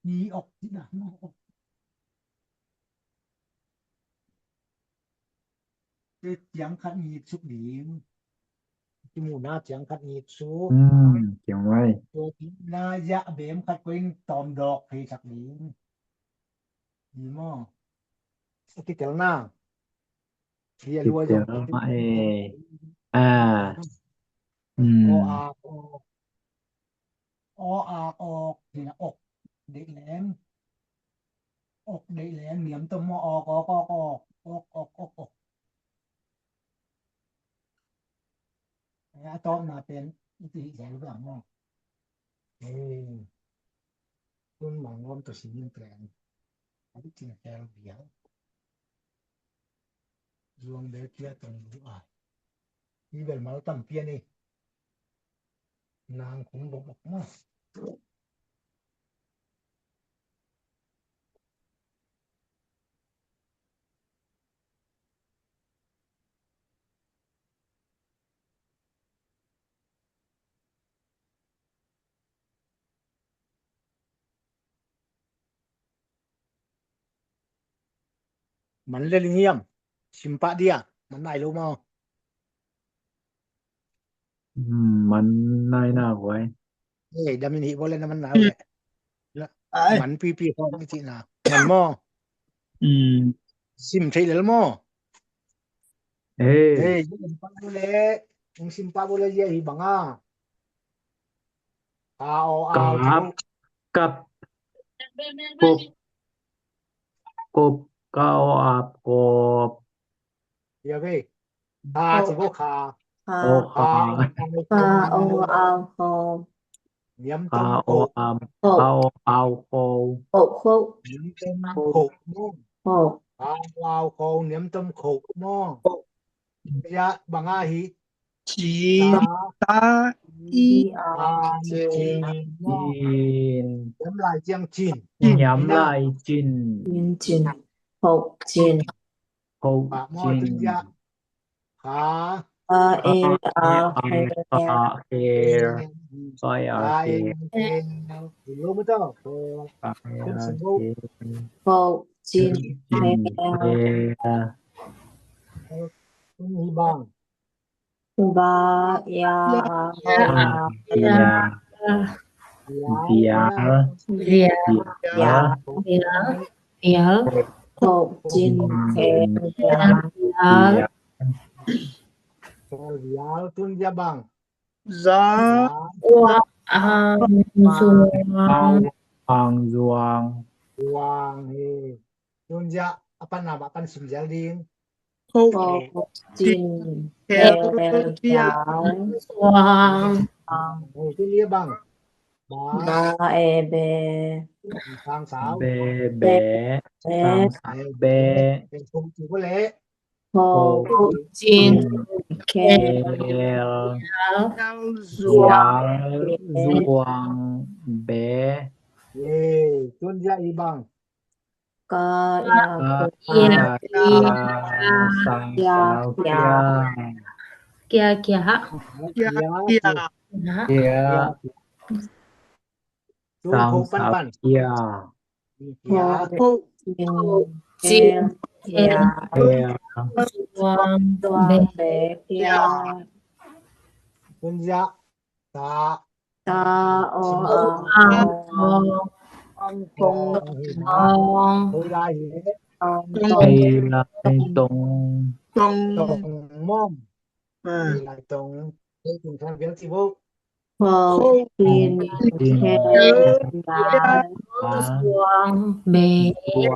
Ni ok ci na, ni ok. Te ciang khat ni suk ding. Ci mu na ciang khat ni suk. Hmm, ciang mai. Tua ci na ya bem khat ko in tom dok thei sak ding. Ni mo. A kitel na. Dia lua kitel zong ma e. A. Hmm. O a o. O a ok, hi na ok. Deih lem. Ok deih lem, niam tom mo, ok, ok, ok, ok. Ok, ok, ok, ok. A tawpna pen i ti zel bang mo. Ei. Tun mang ngom to si min pen. A ti tin zel bial. Zuang be pia tong lu a. I bel mal tam pia ni. Nang khum bok bok ma. Man le ling hiam? Simpah dia. Man nai lo mau. Hmm, man nai na guai. Eh, damin hi bole na man nai le. Ai. Man pipi ho ni ci na. Man mo. Hmm. Sim thei lel mo. Eh. Eh, sim pa bole. Sim pa bole ya hi banga. Ka o a. Kap. Kap. Kop. Kop. Ka o ap kop. Ya ve. Ka ci bo ka. Ka. O ka. Ka o au ko. Niam tom ko. Ka o au ko. Ko ko. Niam tom ko mo. Ko. Ka o au ko. Niam tom ko mo. Ya banga hi. Cin. Ta i a cin. Cin. Niam lai ciang cin. Niam lai cin. Cin cin. Ho cin. Ho cin. Ka e a hel. Ka e a hel. Lo mu to. Ho cin. Hel. Bang. Ba ya a ya. Bial. Bial. Bial. Bial. Ho cin. Bial. Bial. Tun ya bang. Za. Wa ang zuang. Ang zuang. Zuang hi. Tun ya a pan na ma pan sim zel ding. Ko cin kel bial zuang. Tun ya bang. Ba e be. Sang sau. Be be. Sang sau be. Ko cin ko le. Ko cin kel zuang be. Tun ya i bang. Ka ya kia. Sang sau kia. Kia kia. Kia kia. Sang sau kia. Ko cin kel zuang be kia. Tun ya. Ta. Ta o a. Ang kong. Ang. Hei lai hi. Hei lai tong. Tong. Tong mong. Hei lai tong. Hei tong sang bial ci bo. Ko cin kel bial zuang be kia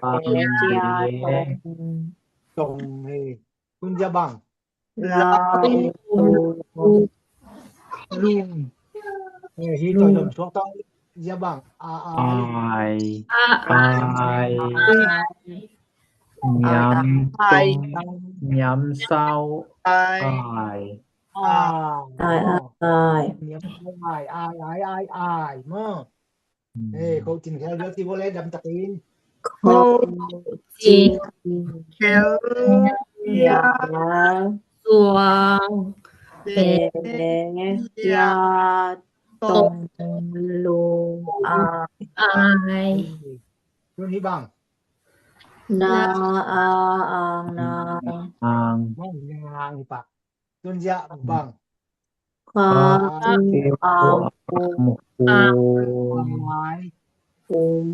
tong. Tong hei. Tun ya bang. La e u. Lung. Eh, hi to dom suak to. Ya bang. A ai. Ai. Ai. Niam tong. Niam sau. Ai. Ai. Ai. Ai. Niam sau ai. Ai ai ai ai. Mo. Ko cin kel bial ci bo le dam takin. Ko cin kel bial zuang be kia tong lu Ai. Tun hi bang. Na, a, ang, nang. Ang. Nang hi pak. Tun ziah bang. Ka, u, am, u.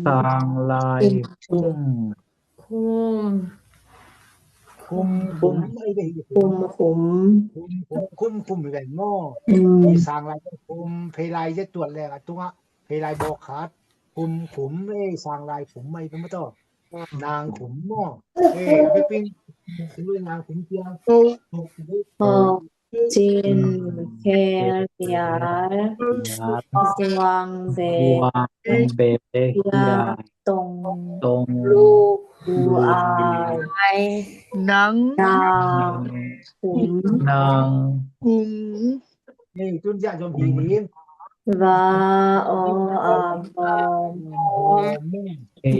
Sang lai. Khum. Khum. Khum, khum. Khum, khum. Khum, khum, khum, khum hi ven maw. Sang lai khum, phei lai zia tuat leng a tungah phei lai bawk khat. Khum, khum, ei, sang lai khum mai pe maw taw. Nang khum maw. Ei, a bepin. Nang khum piang. Cin, khel, vial, zuang, bek, hiam, tong, lu, ai, nang, nang, khum, nang, khum. Ni tun ziah zom hi ning. Va, o, a, vom.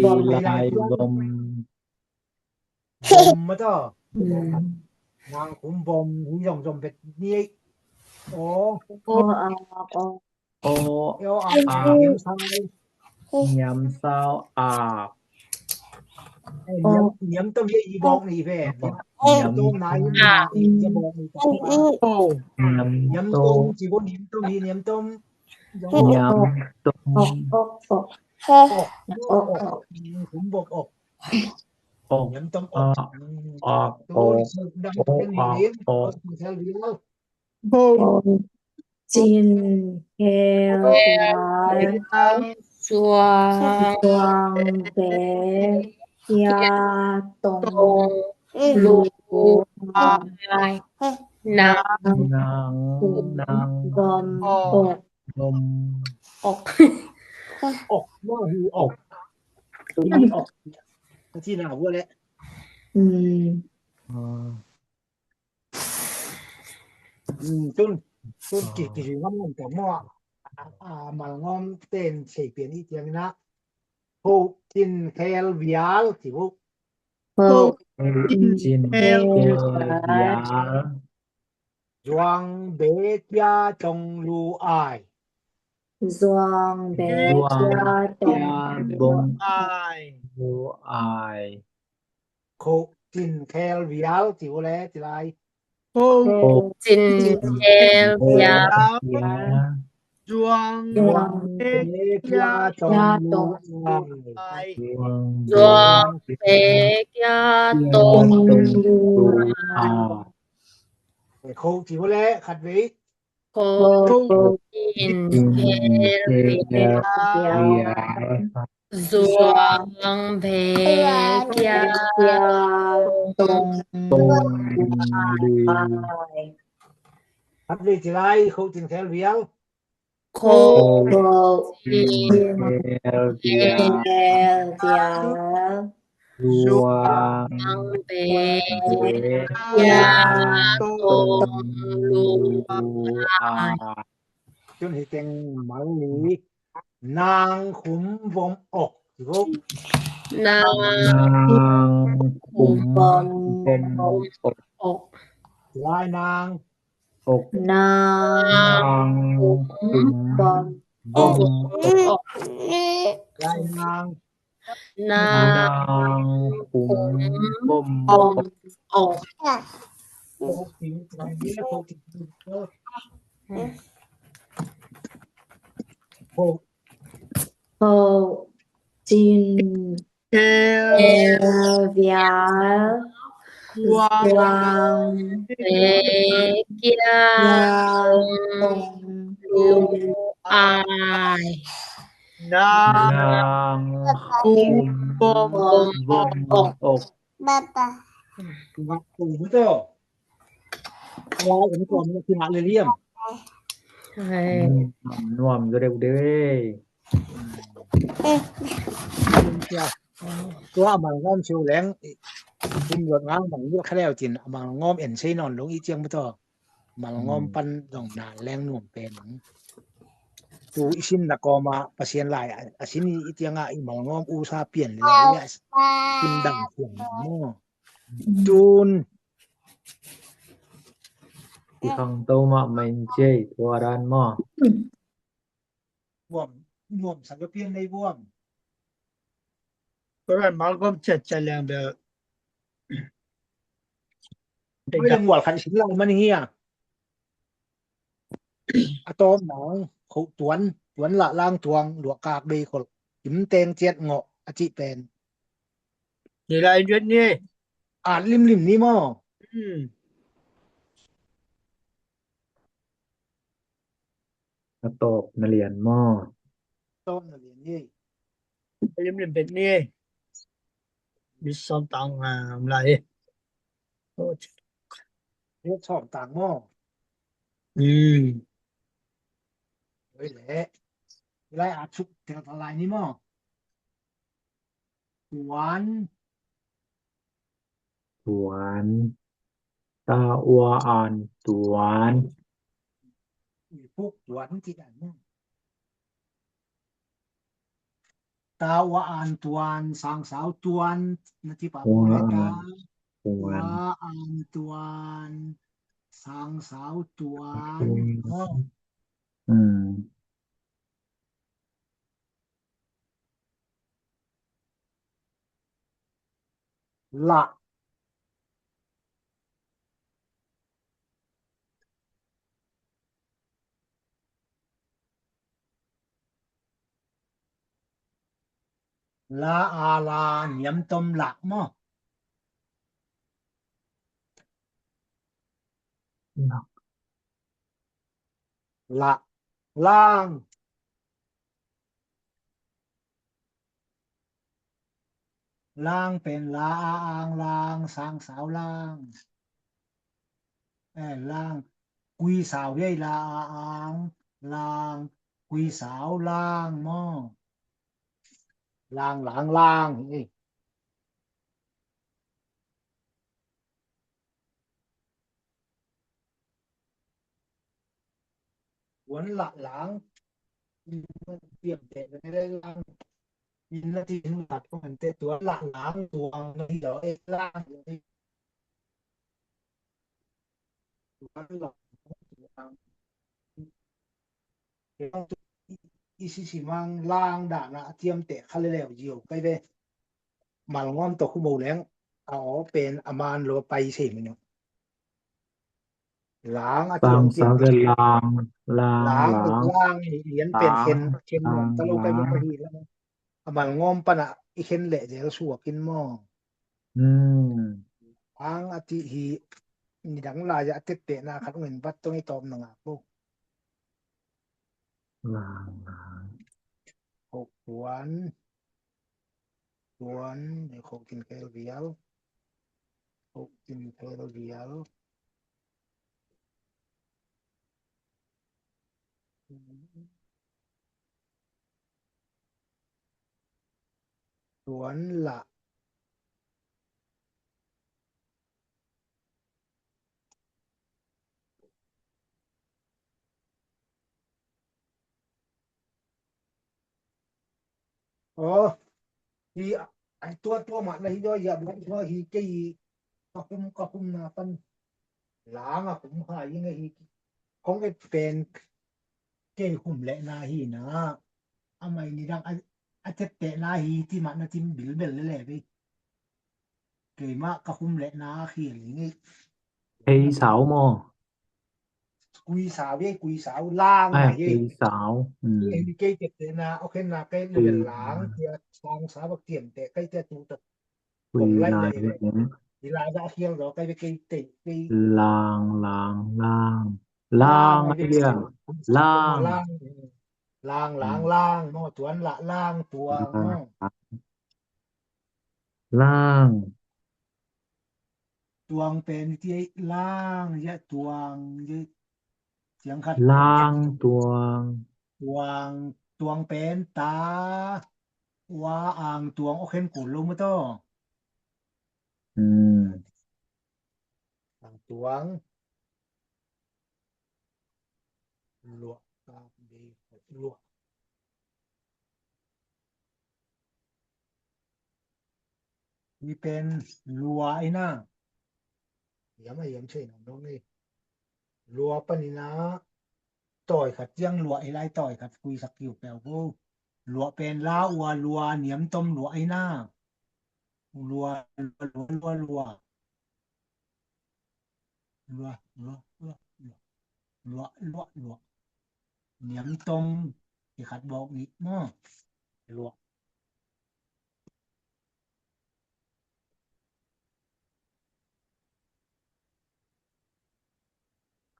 Vom, lai, vom. Vom maw taw. Nang khum vom hi zong zom bet ni. O. O, a, o. O, a, a. Niam sau. Niam sau, a. Niam, niam tom hi i bawk ni ve. Niam tom na i bawk ni. Niam tom ci bo niam tom hi niam tom. Niam tom. Ok, ok, ok. Ok. Khum bok ok. Ok. Niam tom ok. Ok, ok. Ok, ok. Khum, cin, khel, vial, zuang, zuang, bek, hiam, tong, lu, ai, nang, nang, khum, nang, vom, ok. Vom. Ok. Ok, no, hi ok. Hi ok. Ka ci na vua le. Hmm. Ah. Hmm, tun, tun ki, ki ngam ngam ta maw. A, a, malngom ten sei pian i tiang na. Ho, cin, khel, vial, ci bu. Ho, cin, khel, vial. Zuang, bek, hiam, tong, lu, ai. Zuang, bek, hiam, tong, lu, ai. Lu, ai. Kho, cin, khel, vial, ci u le, ci lai. Kho, cin, khel, vial. Zuang, bek, hiam, tong, lu, ai. Zuang, bek, hiam, tong, lu, ai. Kho, ci u le, khat vei. Kho, cin, khel, vial. Zuang, bek, hiam, tong, lu, ai. Khat vei ci lai, kho, cin, khel, vial. Kho, cin, khel, vial. Zuang, bek, hiam, tong, lu, ai. Tun hi teng mal li. Nang khum vom ok. Nang khum vom ok. Lai nang. Ok. Nang khum vom ok. Lai nang. Nang khum vom ok. Kho, cin, khel, vial. Zuang, bek, hiam, tong, lu, ai. Nang khum vom ok. Nuam zaw deuh deuh. Tua a malngawm siu leng, kum luat ngang bang bil kha leu cin a malngawm en sei nawn lung i ciang maw taw. Malngawm pan zong na leng nuam pen. Tu i sin na kawma Pasian lai a sin i cianga i malngawm usa pian le le a sin dang pian maw. Tun i khangto mahmah in ciai tua dan maw. Buam Nuam sa ka pian nei buam. Ko ran mal gom chat chat leng bel. Oi, leng wal khat sin lai man hi a. A tawm nang kho tuan, tuan lah lang tuang, luah kak bei khol. Im teng ciat ngawh a cih pen. Ni lai duat ni. At limlim ni maw? Hmm. A tawp na lian maw? Tawp na lian ni. Limlim bet ni. Mi sawm tang, ah, om lai. Ni sawm tang maw? Hmm. Oi le. Lai a chuk tel ta lai ni maw? Tuan. Tuan. Ta ua an tuan. Ui, puk tuan ci dan maw? Ta ua an tuan, sang sau tuan, na ci pa ua an tuan. Ua an tuan, sang sau tuan. Tuan. Oh. Hmm. Lah. La a la niam tom lah maw? Lah. Lang. Lang pen la a ang lang, sang sau lang. Eh, lang. Kui sau hi la a ang, lang. Kui sau lang maw? Lang, lang, lang. Eh. Tuan lah lang. Tiam te na le lang. In na ti in lat ko man te tuan lah lang tuang na hi lo e lang. Tuan lah lang tuang. I si si mang lang dana a tiam te kha le leu zio kai ve. Malngom to khu mo leng a aw pen a man lo pai sei mino. Lang a tiam tiam te lang, lang, lang, lang, lang, lian pen khen, khen nuam ta lo kai ve ka hi lang. A malngom pana i khen leh zel suak in maw? Hmm. Ang a ti hi nidang lai a teptehna khat ungin bat tong i tawp na ngak lo. Lang, lang. Khok tuan. Tuan, khok tin kel vial. Khok tin kel vial. Tuan lah. Aw, hi, ai tua tua mah na hi daw, hi a buai tua hi kei hi, ka hum, ka hum na pan. Lang a hum kha hi nge hi. Kong et pen kei hum leh na hi na. A mai ni dang a, a tep teh na hi ti mah na tim bilbel le le ve. Keimah ka hum leh na a khial hi nge. Hei sau maw? Kui sau hi, kui sau lang. Ai, hi kui sau. Kei tep teh na, okay na, kei le lang tia sang sau bak tiam teh kei tia tu tak. Kui lai lai ve. Hi lai dah khial lo kei ve kei teh kei. Lang, lang, lang. Lang ai ve. Lang. Lang, lang, lang. Mo tuan lah lang tuang mo. Lang. Tuang pen ti lang ya tuang ya. Ciang khat. Lang tuang. Tuang, tuang pen ta. Wa ang tuang o khen kul lo mo to. Hmm. Ang tuang. Luah, kak bei, luah. Hi pen luah ina. Yam a yam sei nong nong ni. Luah panina. Tawi khat ciang luah hi lai tawi khat kuisak kiu peuh ko. Luah pen la ua lua, niam tom luah ahi na. Lua, lua, lua, lua, lua. Lua, lua, lua, lua. Lua, lua, lua. Niam tom, kikhat bawk nih maw. Lua.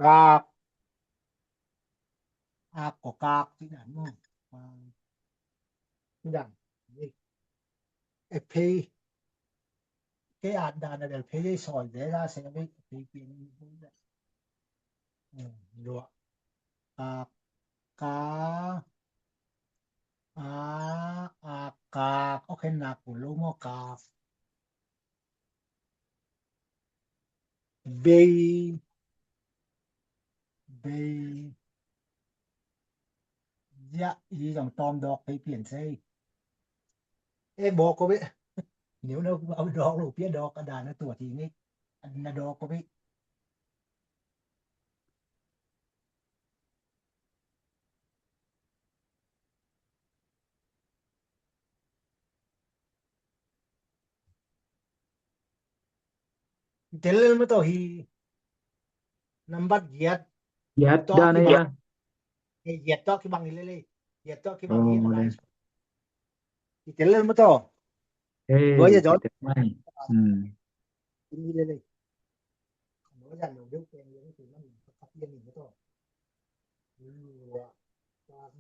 Kak. Ak ko kak ci dan maw. Ci dan. E phei. Kei at dan a bel phei ei sawi ve la se ve phei pian ni. Lua. Kak. Ka. A, a, kak. Ok, nak ku lo maw kak. Bei. Bei. Ziah, i zong tawm dawk kei pian sei. E, bawk ko beh. Niu na dawk lo pia dawk a dan a tua ti ngei. A na dawk ko beh. Tel lel maw tawh hi. Nambat giat. Giat tawh dan kibang. Giat tawh kibang hi lele. Giat tawh kibang hi lele. Tel lel maw tawh. Lua ya jawt. Hi lele. Lua ya lo deuh peng lele.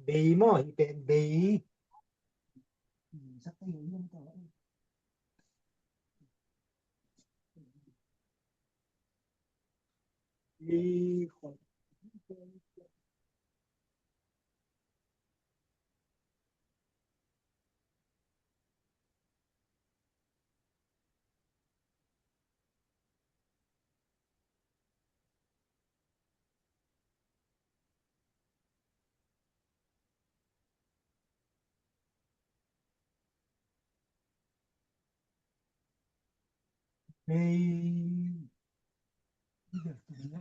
Bei maw hi pen bei. Bei.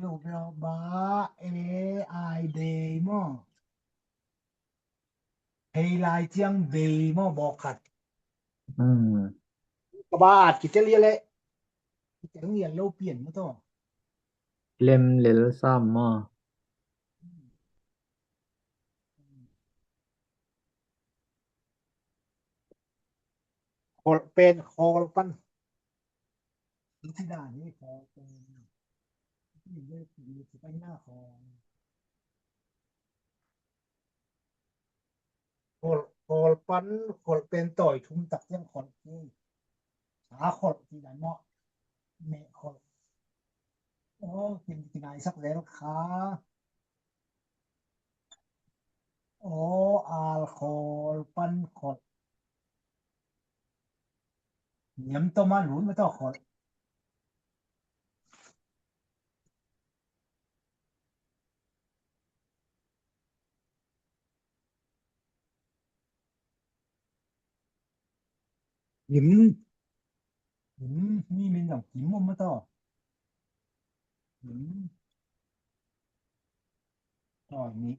Lo ba e ai bei maw. Hei lai ciang bei maw bawk khat. Ka ba at kitel ia leh. Kitel ngial lo pian maw tawh. Lem lel sam maw. Kholh pen khawl pan. Iti dan hi khawl pen. Iti dan hi khawl pen. Kholh, kholh pan, kholh pen tawi thum tak ciang kholh hi. Sa kholh ci dan maw. Meh kholh. Aw, kin, kinaisak zel kha. Aw, al kholh, pan kholh. Niam tawh ma lut ma tawh kholh. Kim. Kim, mi min zong Kim om ma tawh. Kim. Tawh ni.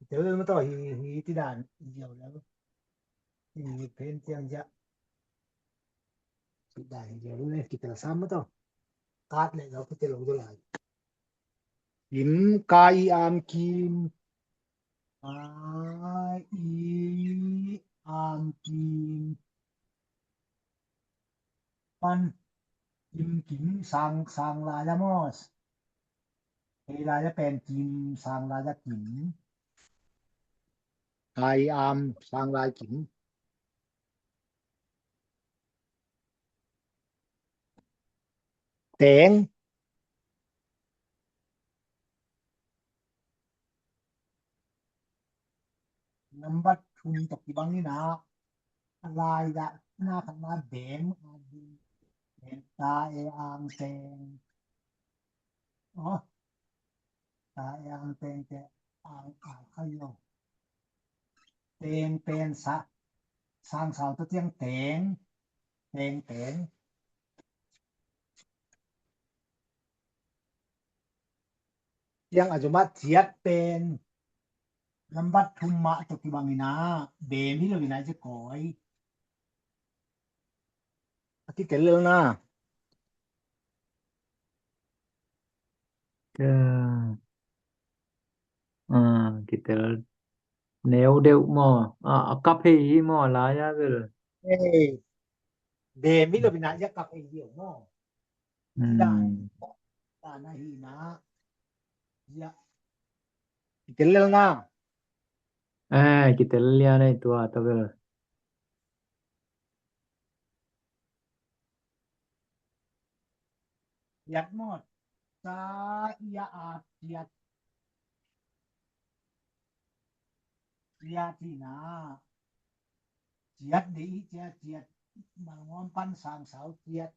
Tel ma tawh hi, hi ti dan i ziau lel. Hi pen tiang ja. Ti dan i ziau lel kitel sam ma tawh. Kat le lo kitel lo lai. Kim, ka i am kim. Ka i am kim. Pan. Kim, kim, sang, sang lai a maw. Hei lai a pen kim, sang lai a kim. Ka i am, sang lai kim. Teng. Nambat thum tawh kibang in a, a lai-ah na khat na beng, a ding, beng ta e ang teng. Aw, ta e ang teng te ang a khai lo. Teng pen sa, sang sau tawh ciang teng, teng, teng. Ciang a zumah ciat pen. Lambat thum mah tawh kibang in ah, bem hi lo in ah, i ci kawi. A kitel lel na. Ka, a, kitel neu deuh maw? A, a kap hei hi maw, a lai a bel. Ei, bem hi lo in ah, a kap hei hi maw? Hmm. Kitel lel na. Eh, kitel lian ei tua, tua bel. Ciat maw. Sa, ia, a, ciat. Ciat hi na. Ciat dih, ciat, ciat. Malnguam pan sang sau ciat.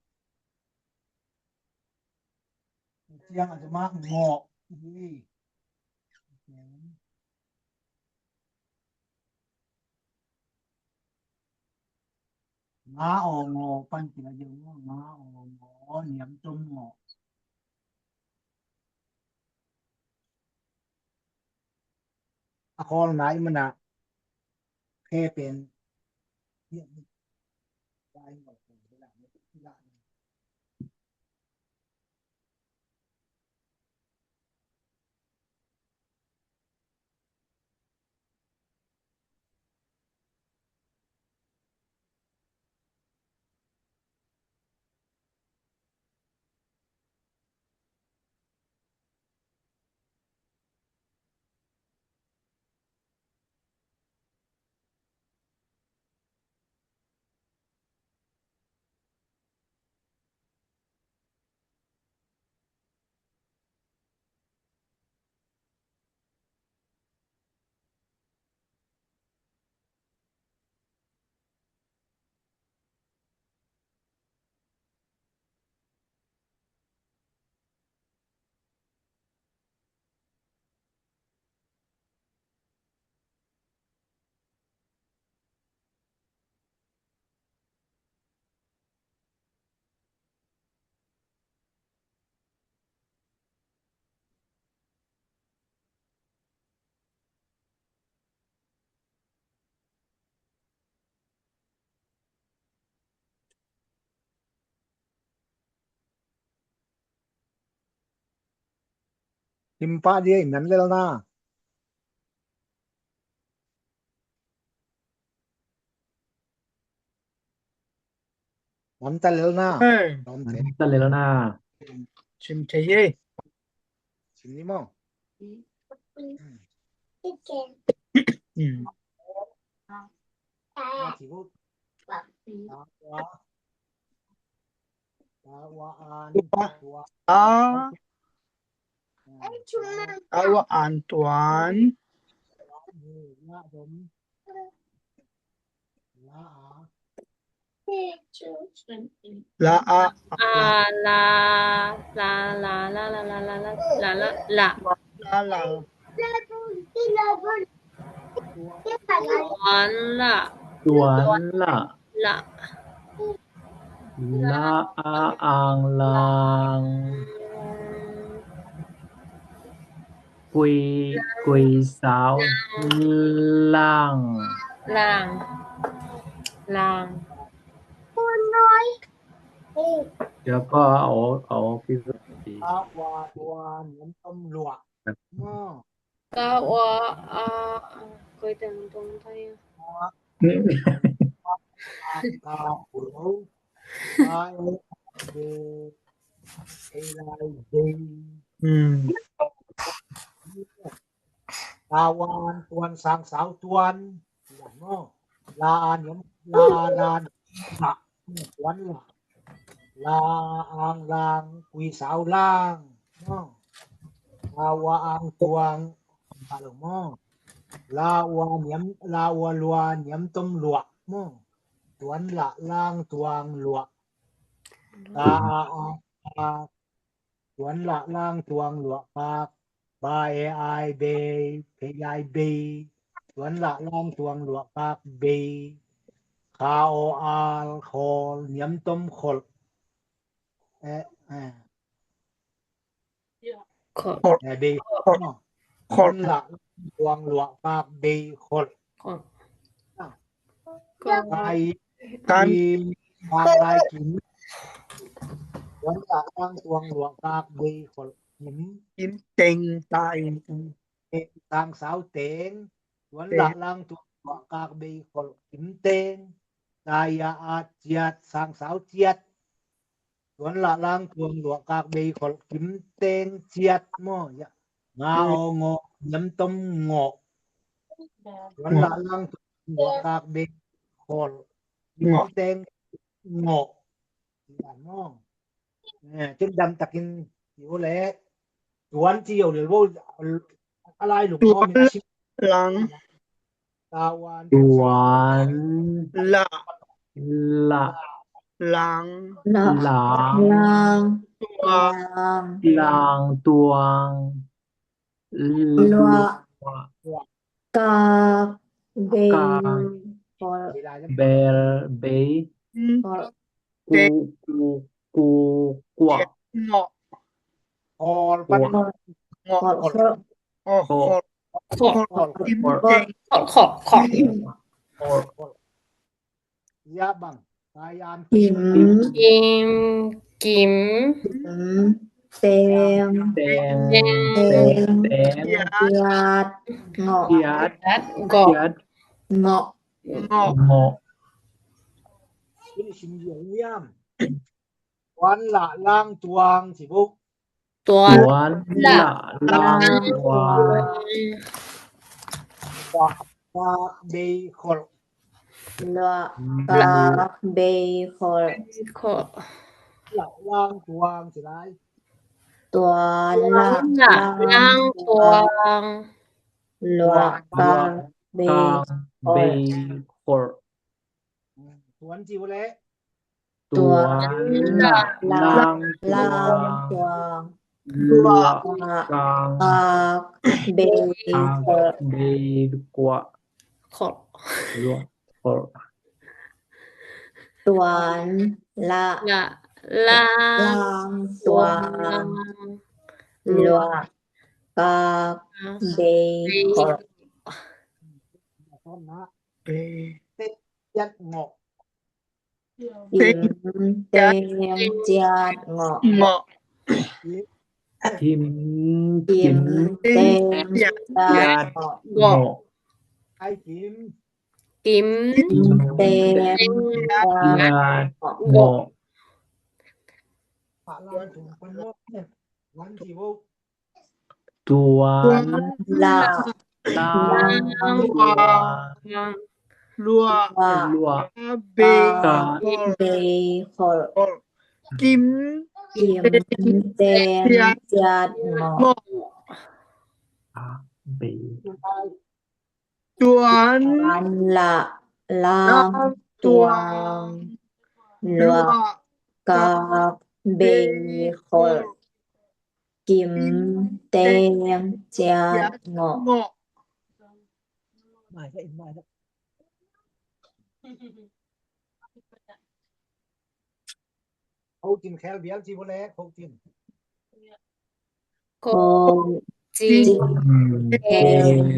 Ciang a zama ngawh hi. Nga aw ngawh pan kila zia ngawh, nga aw ngawh, niam tom ngawh. A khawl nai mana khe pen. Sim pah dih ei, nan lel na. Lam ta lel na. Hey. Lam ta lel na. Sim thei ei. Sim ni maw. Hmm. A, a, a, an tuan. La, a, a, la, la, la. La, la. Tuan la. Tuan la. La. La, a, ang, lang. Kui, kui sau, lang. Lang. Lang. Tua pa, a, a, a, ki, ki. Ka wa, wa, niam tom luah. Ka wa, a, a, koi teng tong tai. Ka, ka, ka, ka, ka, Hmm. Tawan, tuan sang sau tuan. La, no. La, an, la, la, la. Tuan la. La, ang, lang, kui sau lang. No. La, wa, ang, tuang. Kalau mo. La, wa, niam, la, wa, lua, niam, tom, luah. Mo. Tuan la, lang, tuang, luah. Ka, a, a, a. Tuan la, lang, tuang, luah, kak. Ba, e, ai, bei, pe, ai, bei. Tuan la, lang, tuang, luah, kak, bei. Ka, o, al, khawl, niam, tom, kholh. Eh, eh. Kholh. Eh, bei. Kholh. Kholh. Tuan la, tuang luah kak bei kholh. Kholh. Kai, kan, kim, bang lai kim. Tuan lah lang tuang luah kak bei kholh. Kim. Kim teng, tai. Teng, sang sau teng. Tuan lah lang tuang luah kak bei kholh. Kim teng. Tai a at ciat, sang sau ciat. Tuan lah lang tuang luah kak bei kholh. Kim teng ciat maw. Ya. Nga aw ngawh, niam tom ngawh. Tuan lah lang tuang luah kak bei kholh. Kim teng ngawh. Ciat maw. Eh, cun dam takin ci uh leh. Tuan ci uh leh bo, a lai luk maw, min a sim. Lang. Tuan lah, lah, lang, lang, lang, tuang, lang, tuang, luah, kak, bei, kak, kholh, bel, bei, kholh, ku, ku, ku, kuah. Ngawh. Kholh, pan, kholh, kholh, kholh. Oh, kholh. Kholh. Kholh. Kholh. Kholh. Kholh. Kholh. Kholh. Ya bang. Kim. Kim. Kim. Kim. Teng. Teng. Teng. Teng. Ciat. Ngawh. Ciat. Ciat. Ngawh. Ngawh. Ngawh. Ngawh. Ini sim dia, William. Tuan lah lang tuang ci buk. Tuan lah lang tuang. Luah kak bei kholh. Luah kak bei kholh. Kholh. Lah lang tuang ci lai. Tuan lah lang tuang. Luah kak bei kholh. Tuan ci uh leh. Tuan lah lang tuang. Luah kak bei kholh. Kholh. Luah kholh. Tuan lah lang tuang. Luah kak bei kholh. Bei. Ciat ngawh. Kim teng ciat ngawh. Ngawh. Kim, kim teng ciat ngawh. Ngawh. Kim teng ciat ngawh. Tuan lah lang tuang. Luah kak bei kholh. Kim teng ciat ngawh. Tuan lah lang tuang. Luah kak bei kholh. Kim teng ciat ngawh. Khocin khel bial ci uh leh, khocin. Khocin khel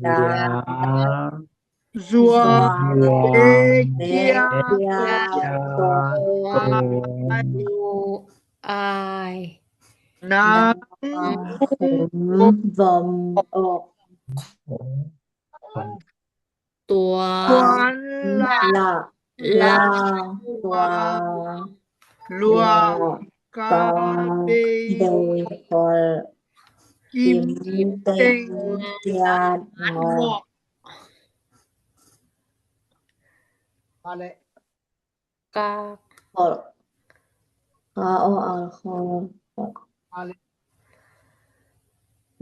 bial. Zuang kiang kiang tawh ai. Nang vom awk. Tuan lah lang tuang. Luah kak bei kholh. Kim teng ciat ngawh. Kak. Kholh. Ka o al kholh.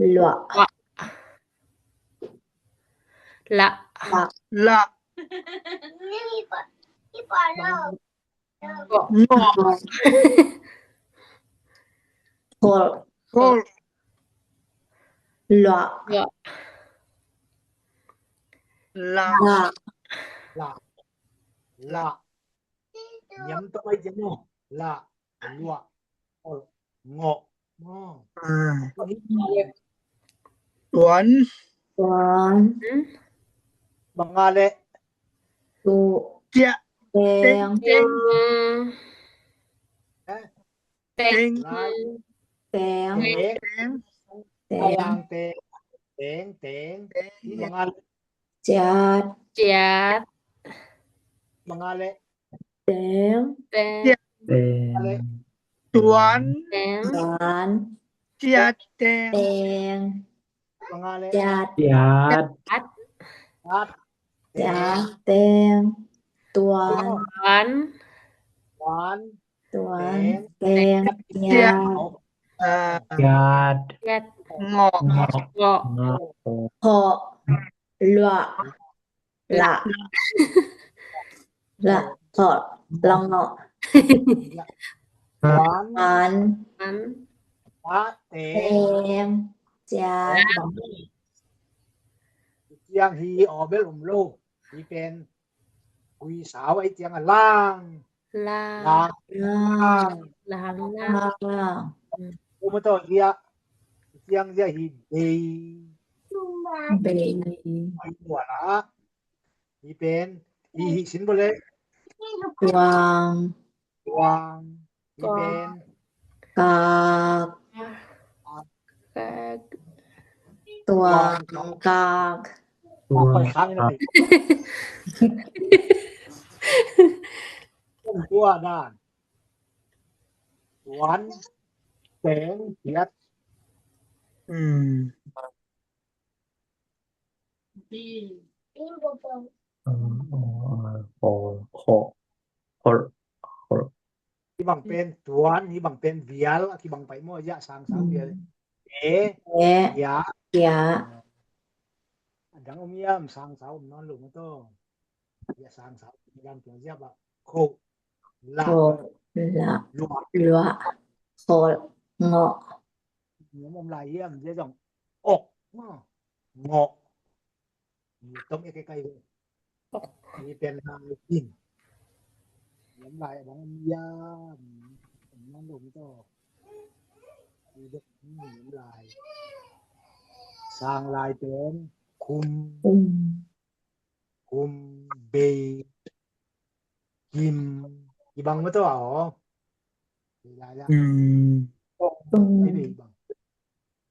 Luah. Lah. Lah. Ngawh. Kholh. Kholh. Luah. Lah. Lah. Lah. Niam tawh ai ciang maw. Lah. Luah. Kholh. Ngawh. Tuan Tuan. Bang a le. Tu. Ciah. Teng. Teng. Teng. Teng. Teng. Teng. Teng. Teng. Bang a le. Ciat. Ciat. Bang a le. Teng. Teng. Teng. Tuan. Teng. Tuan. Ciat teng. Teng. Bang a le. Ciat. Ciat. Ciat. Ciat teng. Tuan. Tuan. Tuan. Tuan. Teng. Teng. Ciat. Ciat. Ciat. Ngok. Ngok. Ngok. Ngok. Luah. Lah. Lah. Thawh. Lah ngawh. An. An. Lah teng. Teng. Ciat. Ciang hi aw bel um lo. Hi pen. Gui sau ai ciang a lang. Lang. Lang. Lang. Lang. Ko ma to hia. Ciang hia hi bei. Bei. Bei tua la. Hi pen. Hi hi sin bo le. Tuang. Tuang. Hi pen. Kak. Kak. Tuang kak. Tuang kak. Tuang dan. Tuan. Teng. Ciat. Hmm. Hol. Hol. Hol. Hol. Hi bang pen tuan, hi bang pen vial, hi bang pai mo ya sang sau vial. E. E. Ya. Ya. Adang om yam sang sau om non lu mo to. Ya sang sau om yam to ya ba. Ko. La. Ko. La. Lua. Lua. Ko. Ngo. Ngom om lai yam ya jong. Ok. Ngo. Tom e kai kai. Ni pen lai in. Ngom lai bang ya. Ngom dong to. Ni dong ngom lai. Sang lai pen kum. Kum. Kum bei. Kim. Kibang ma to a o. Lai la. Kum. Tong.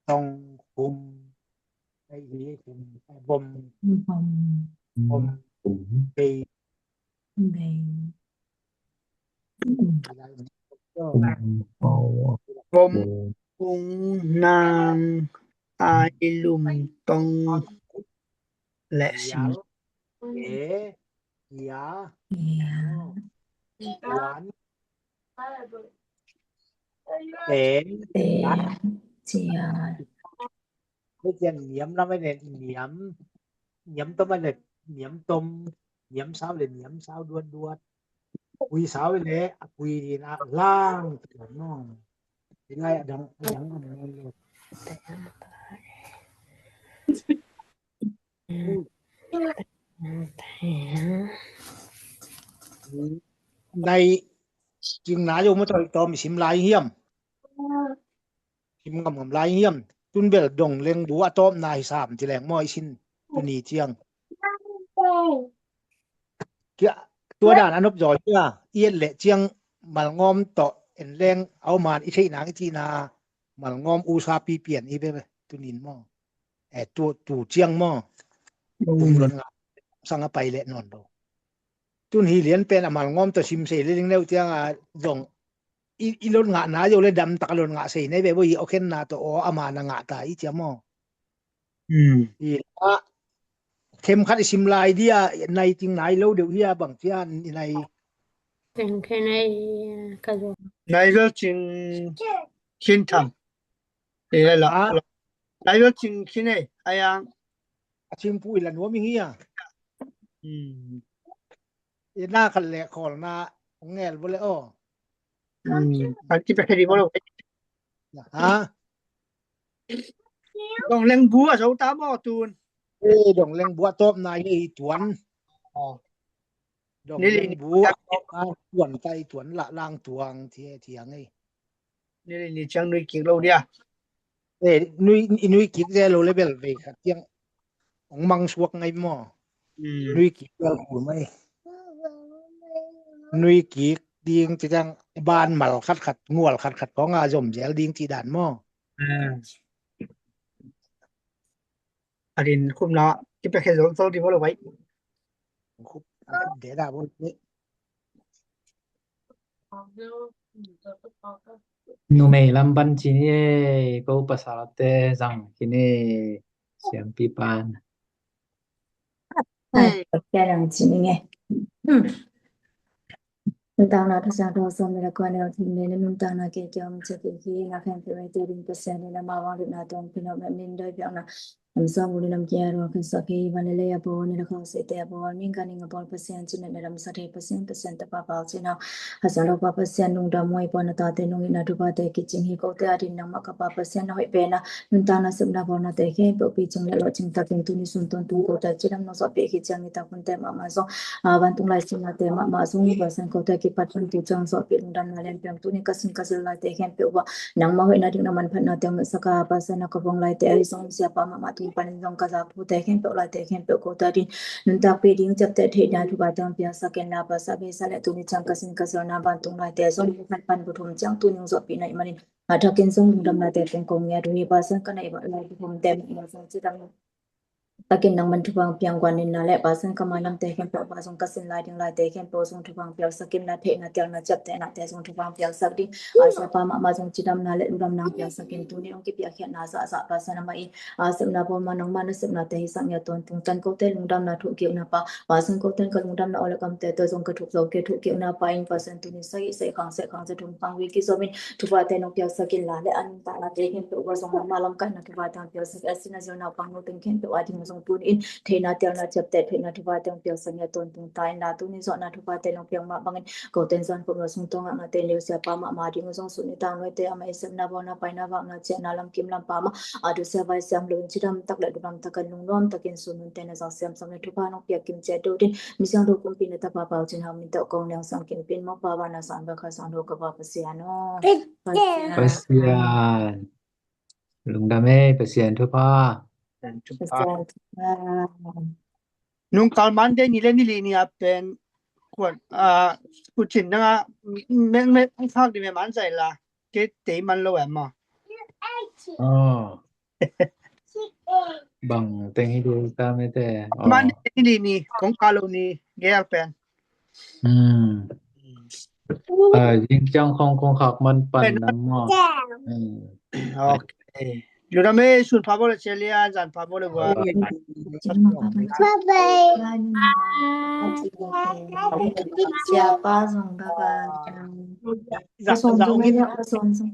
Tong, kum, ei, hi, kum, ei, bom. Bom. Bom. Bei. Bei. Bom, kung, nang, ai, lum, tong, le, sim. E, ya. Ya. Wan. Teng. Teng. Ciat. Hei cian niam lam ai le niam. Niam tom ai le niam tom. Niam sau le niam sau duat duat. Kui sau ai le a kui din a lang. Cian no. Hi lai adang adang adang lo. Nai cing na yo ma toi tom sim lai hiam. Sim ngam ngam lai hiam. Tun bel dong leng bu a tom na hi sam ti leng mo i sin tuni ciang. Kia tua dan anop zoi kia i et le ciang malngom to en leng au man i thei nang i ti na malngom u sa pi pian i be tunin mo. E, tu, tu ciang maw. Kum lon ngah sang a pai leh nawn lo. Tun hi lian pen a malngom tawh sim sei le ling neu ciang a zong i, i lon ngah na zo le dam tak a lon ngah sei nei ve bo hi, okhen na tawh aw ama na ngah ta i ciam maw. Hi la them khat i sim lai dia nai ting nai lo deuh hi a bang cian i nai. Teng khe nai ka zong. Nai lo cing khin tham. Ei, la, la. Lai lo cing khin ei, a yang. A cing pui la nuam i hi a. I na khat le khawl na ngel bo le aw. An ki pe khe di bo lo. Ha? Dong leng bu a zo ta maw tun. Ei, dong leng bu a tawp na hi tuan. Dong leng bu a tawp na tuan ta i tuan la lang tuang thia thia ngei. Ni, ni ciang nui kik lo dia. Eh, nui, i nui kik dia lo le bel ve khat ciang. Ong mangsuak ngai maw? Nui kik bel kul mai. Nui kik ding ci ciang ban mal khatkhat, ngual khatkhat kong a zom zel ding ci dan maw? A din khum na kipia khe zol zol di bo lo bai. Khup, khup de da bo. Numei lam ban ci ni e, ko pasalte zang kine siampi pan. Ai, kaya lang ci ni nge. Nuntakna thu sang thu sawm le kua neu thum le nuntakna ke kiam cek hi na khen pe wei tu ding Pasian ni na ma wang lut na tong pino me min doi piang na. Lam sawm uli lam kia ruang khin sak hi van le lei a bawl ni le khawng sete a bawl ning ka ning a bawl Pasian cin le lam sa thei Pasian Pasian tapa pau cin hau. Hasan lo pa Pasian lungdam muai pawlna tate nung ina thupate kicing hi kote a din nangmah ka pa Pasian na hoih pena nuntakna sepna bawlnate khempeuh picing le lawhcing takin tuni sun tawntung kote cidam nong zawhpih hi ciang nitak hunte mahmah zong a vantung lai sinate mahmah zong Pasian kote kipat huntu ciang zawhpih lungdamna lianpiang tuni ka sin ka sil laite khempeuh uh ah nangmah hoihna ding na manphatna teng saka Pasian na ka vong laite ahi zong siapa mahmah tung panin zong ka za pute khempeuh laite khempeuh kote a din nuntakpih ding ciapteh theihna thupha teng piangsak in la Pasian beisa le tuni ciang ka sin ka silna vantung laite zong khat pan bu thum ciang tuni hong zawhpih na ih manin a thakin zong lungdamnate pung kong ngiat uh hi Pasian ka na ih lai bu thumte mahmah zong cidam takin nangman thupha piang guan in la le Pasian ka manamte khempeuh pa zong ka sin lai ding laite khempeuh zong thupha piangsak in la theihna tialna ciaptehnate zong thupha piangsak ding a siapa mahmah zong cidamna le lungdamna piangsak in tuni hong kipiakkhiatna zahzah Pasian amah in a sepna bawlma nangmah na sepnate hi sak ngiat tawntung tan kote lungdamna thuhkikna pa Pasian kote ka lungdamna aw le kamte tawh zong ka thuk zo ke thuhkikna pa in Pasian tuni sahih sahih khang seh khang seh thum khang wiki zomin thupate nong piangsak in la le a nuntaknate khempeuh uh ah zong nangmah lamkaihna thupha teng piangsak a sin a zil naupang nuteng khempeuh a ding zong tuni in theihna tialna ciapteh theihna thupha teng piangsak ngiat tawntung ta in la tuni zawhna thupate nong piang mah bangin koten zan pumlo sung tawng ah ngate neu siapa mahmah ding uh zong sut nitak nuaite amah i sepna bawlna paina vakna ciahna lamkim lampa mah a dusia vai siam lo in cidam tak le dulam takin lungnuam takin sun nunte na zak siam sam le thupha nong piak kim ciat dodin misiang do kumpi na tapa pau cin hau min tawh kong niang sang kim pin mawk pa vana sang bel kha sang do ka va Pasian aw. Pasian. Lungdam e Pasian thupha. Pasian thupha. Nungkal Monday ni le ni li ni a pen kuan a kucin nanga meng meng khak di me man zai la ke tei man lo em ma. Bang teng hi di ka me te. Monday ni li ni kong kalo ni gel pen. Jingciang khong kong khak man pan nang maw? Ok. Lungdam e sun pha bo le Celia zan pha bo le gua. Bye bye. Siapa zong bye bye. Zan zan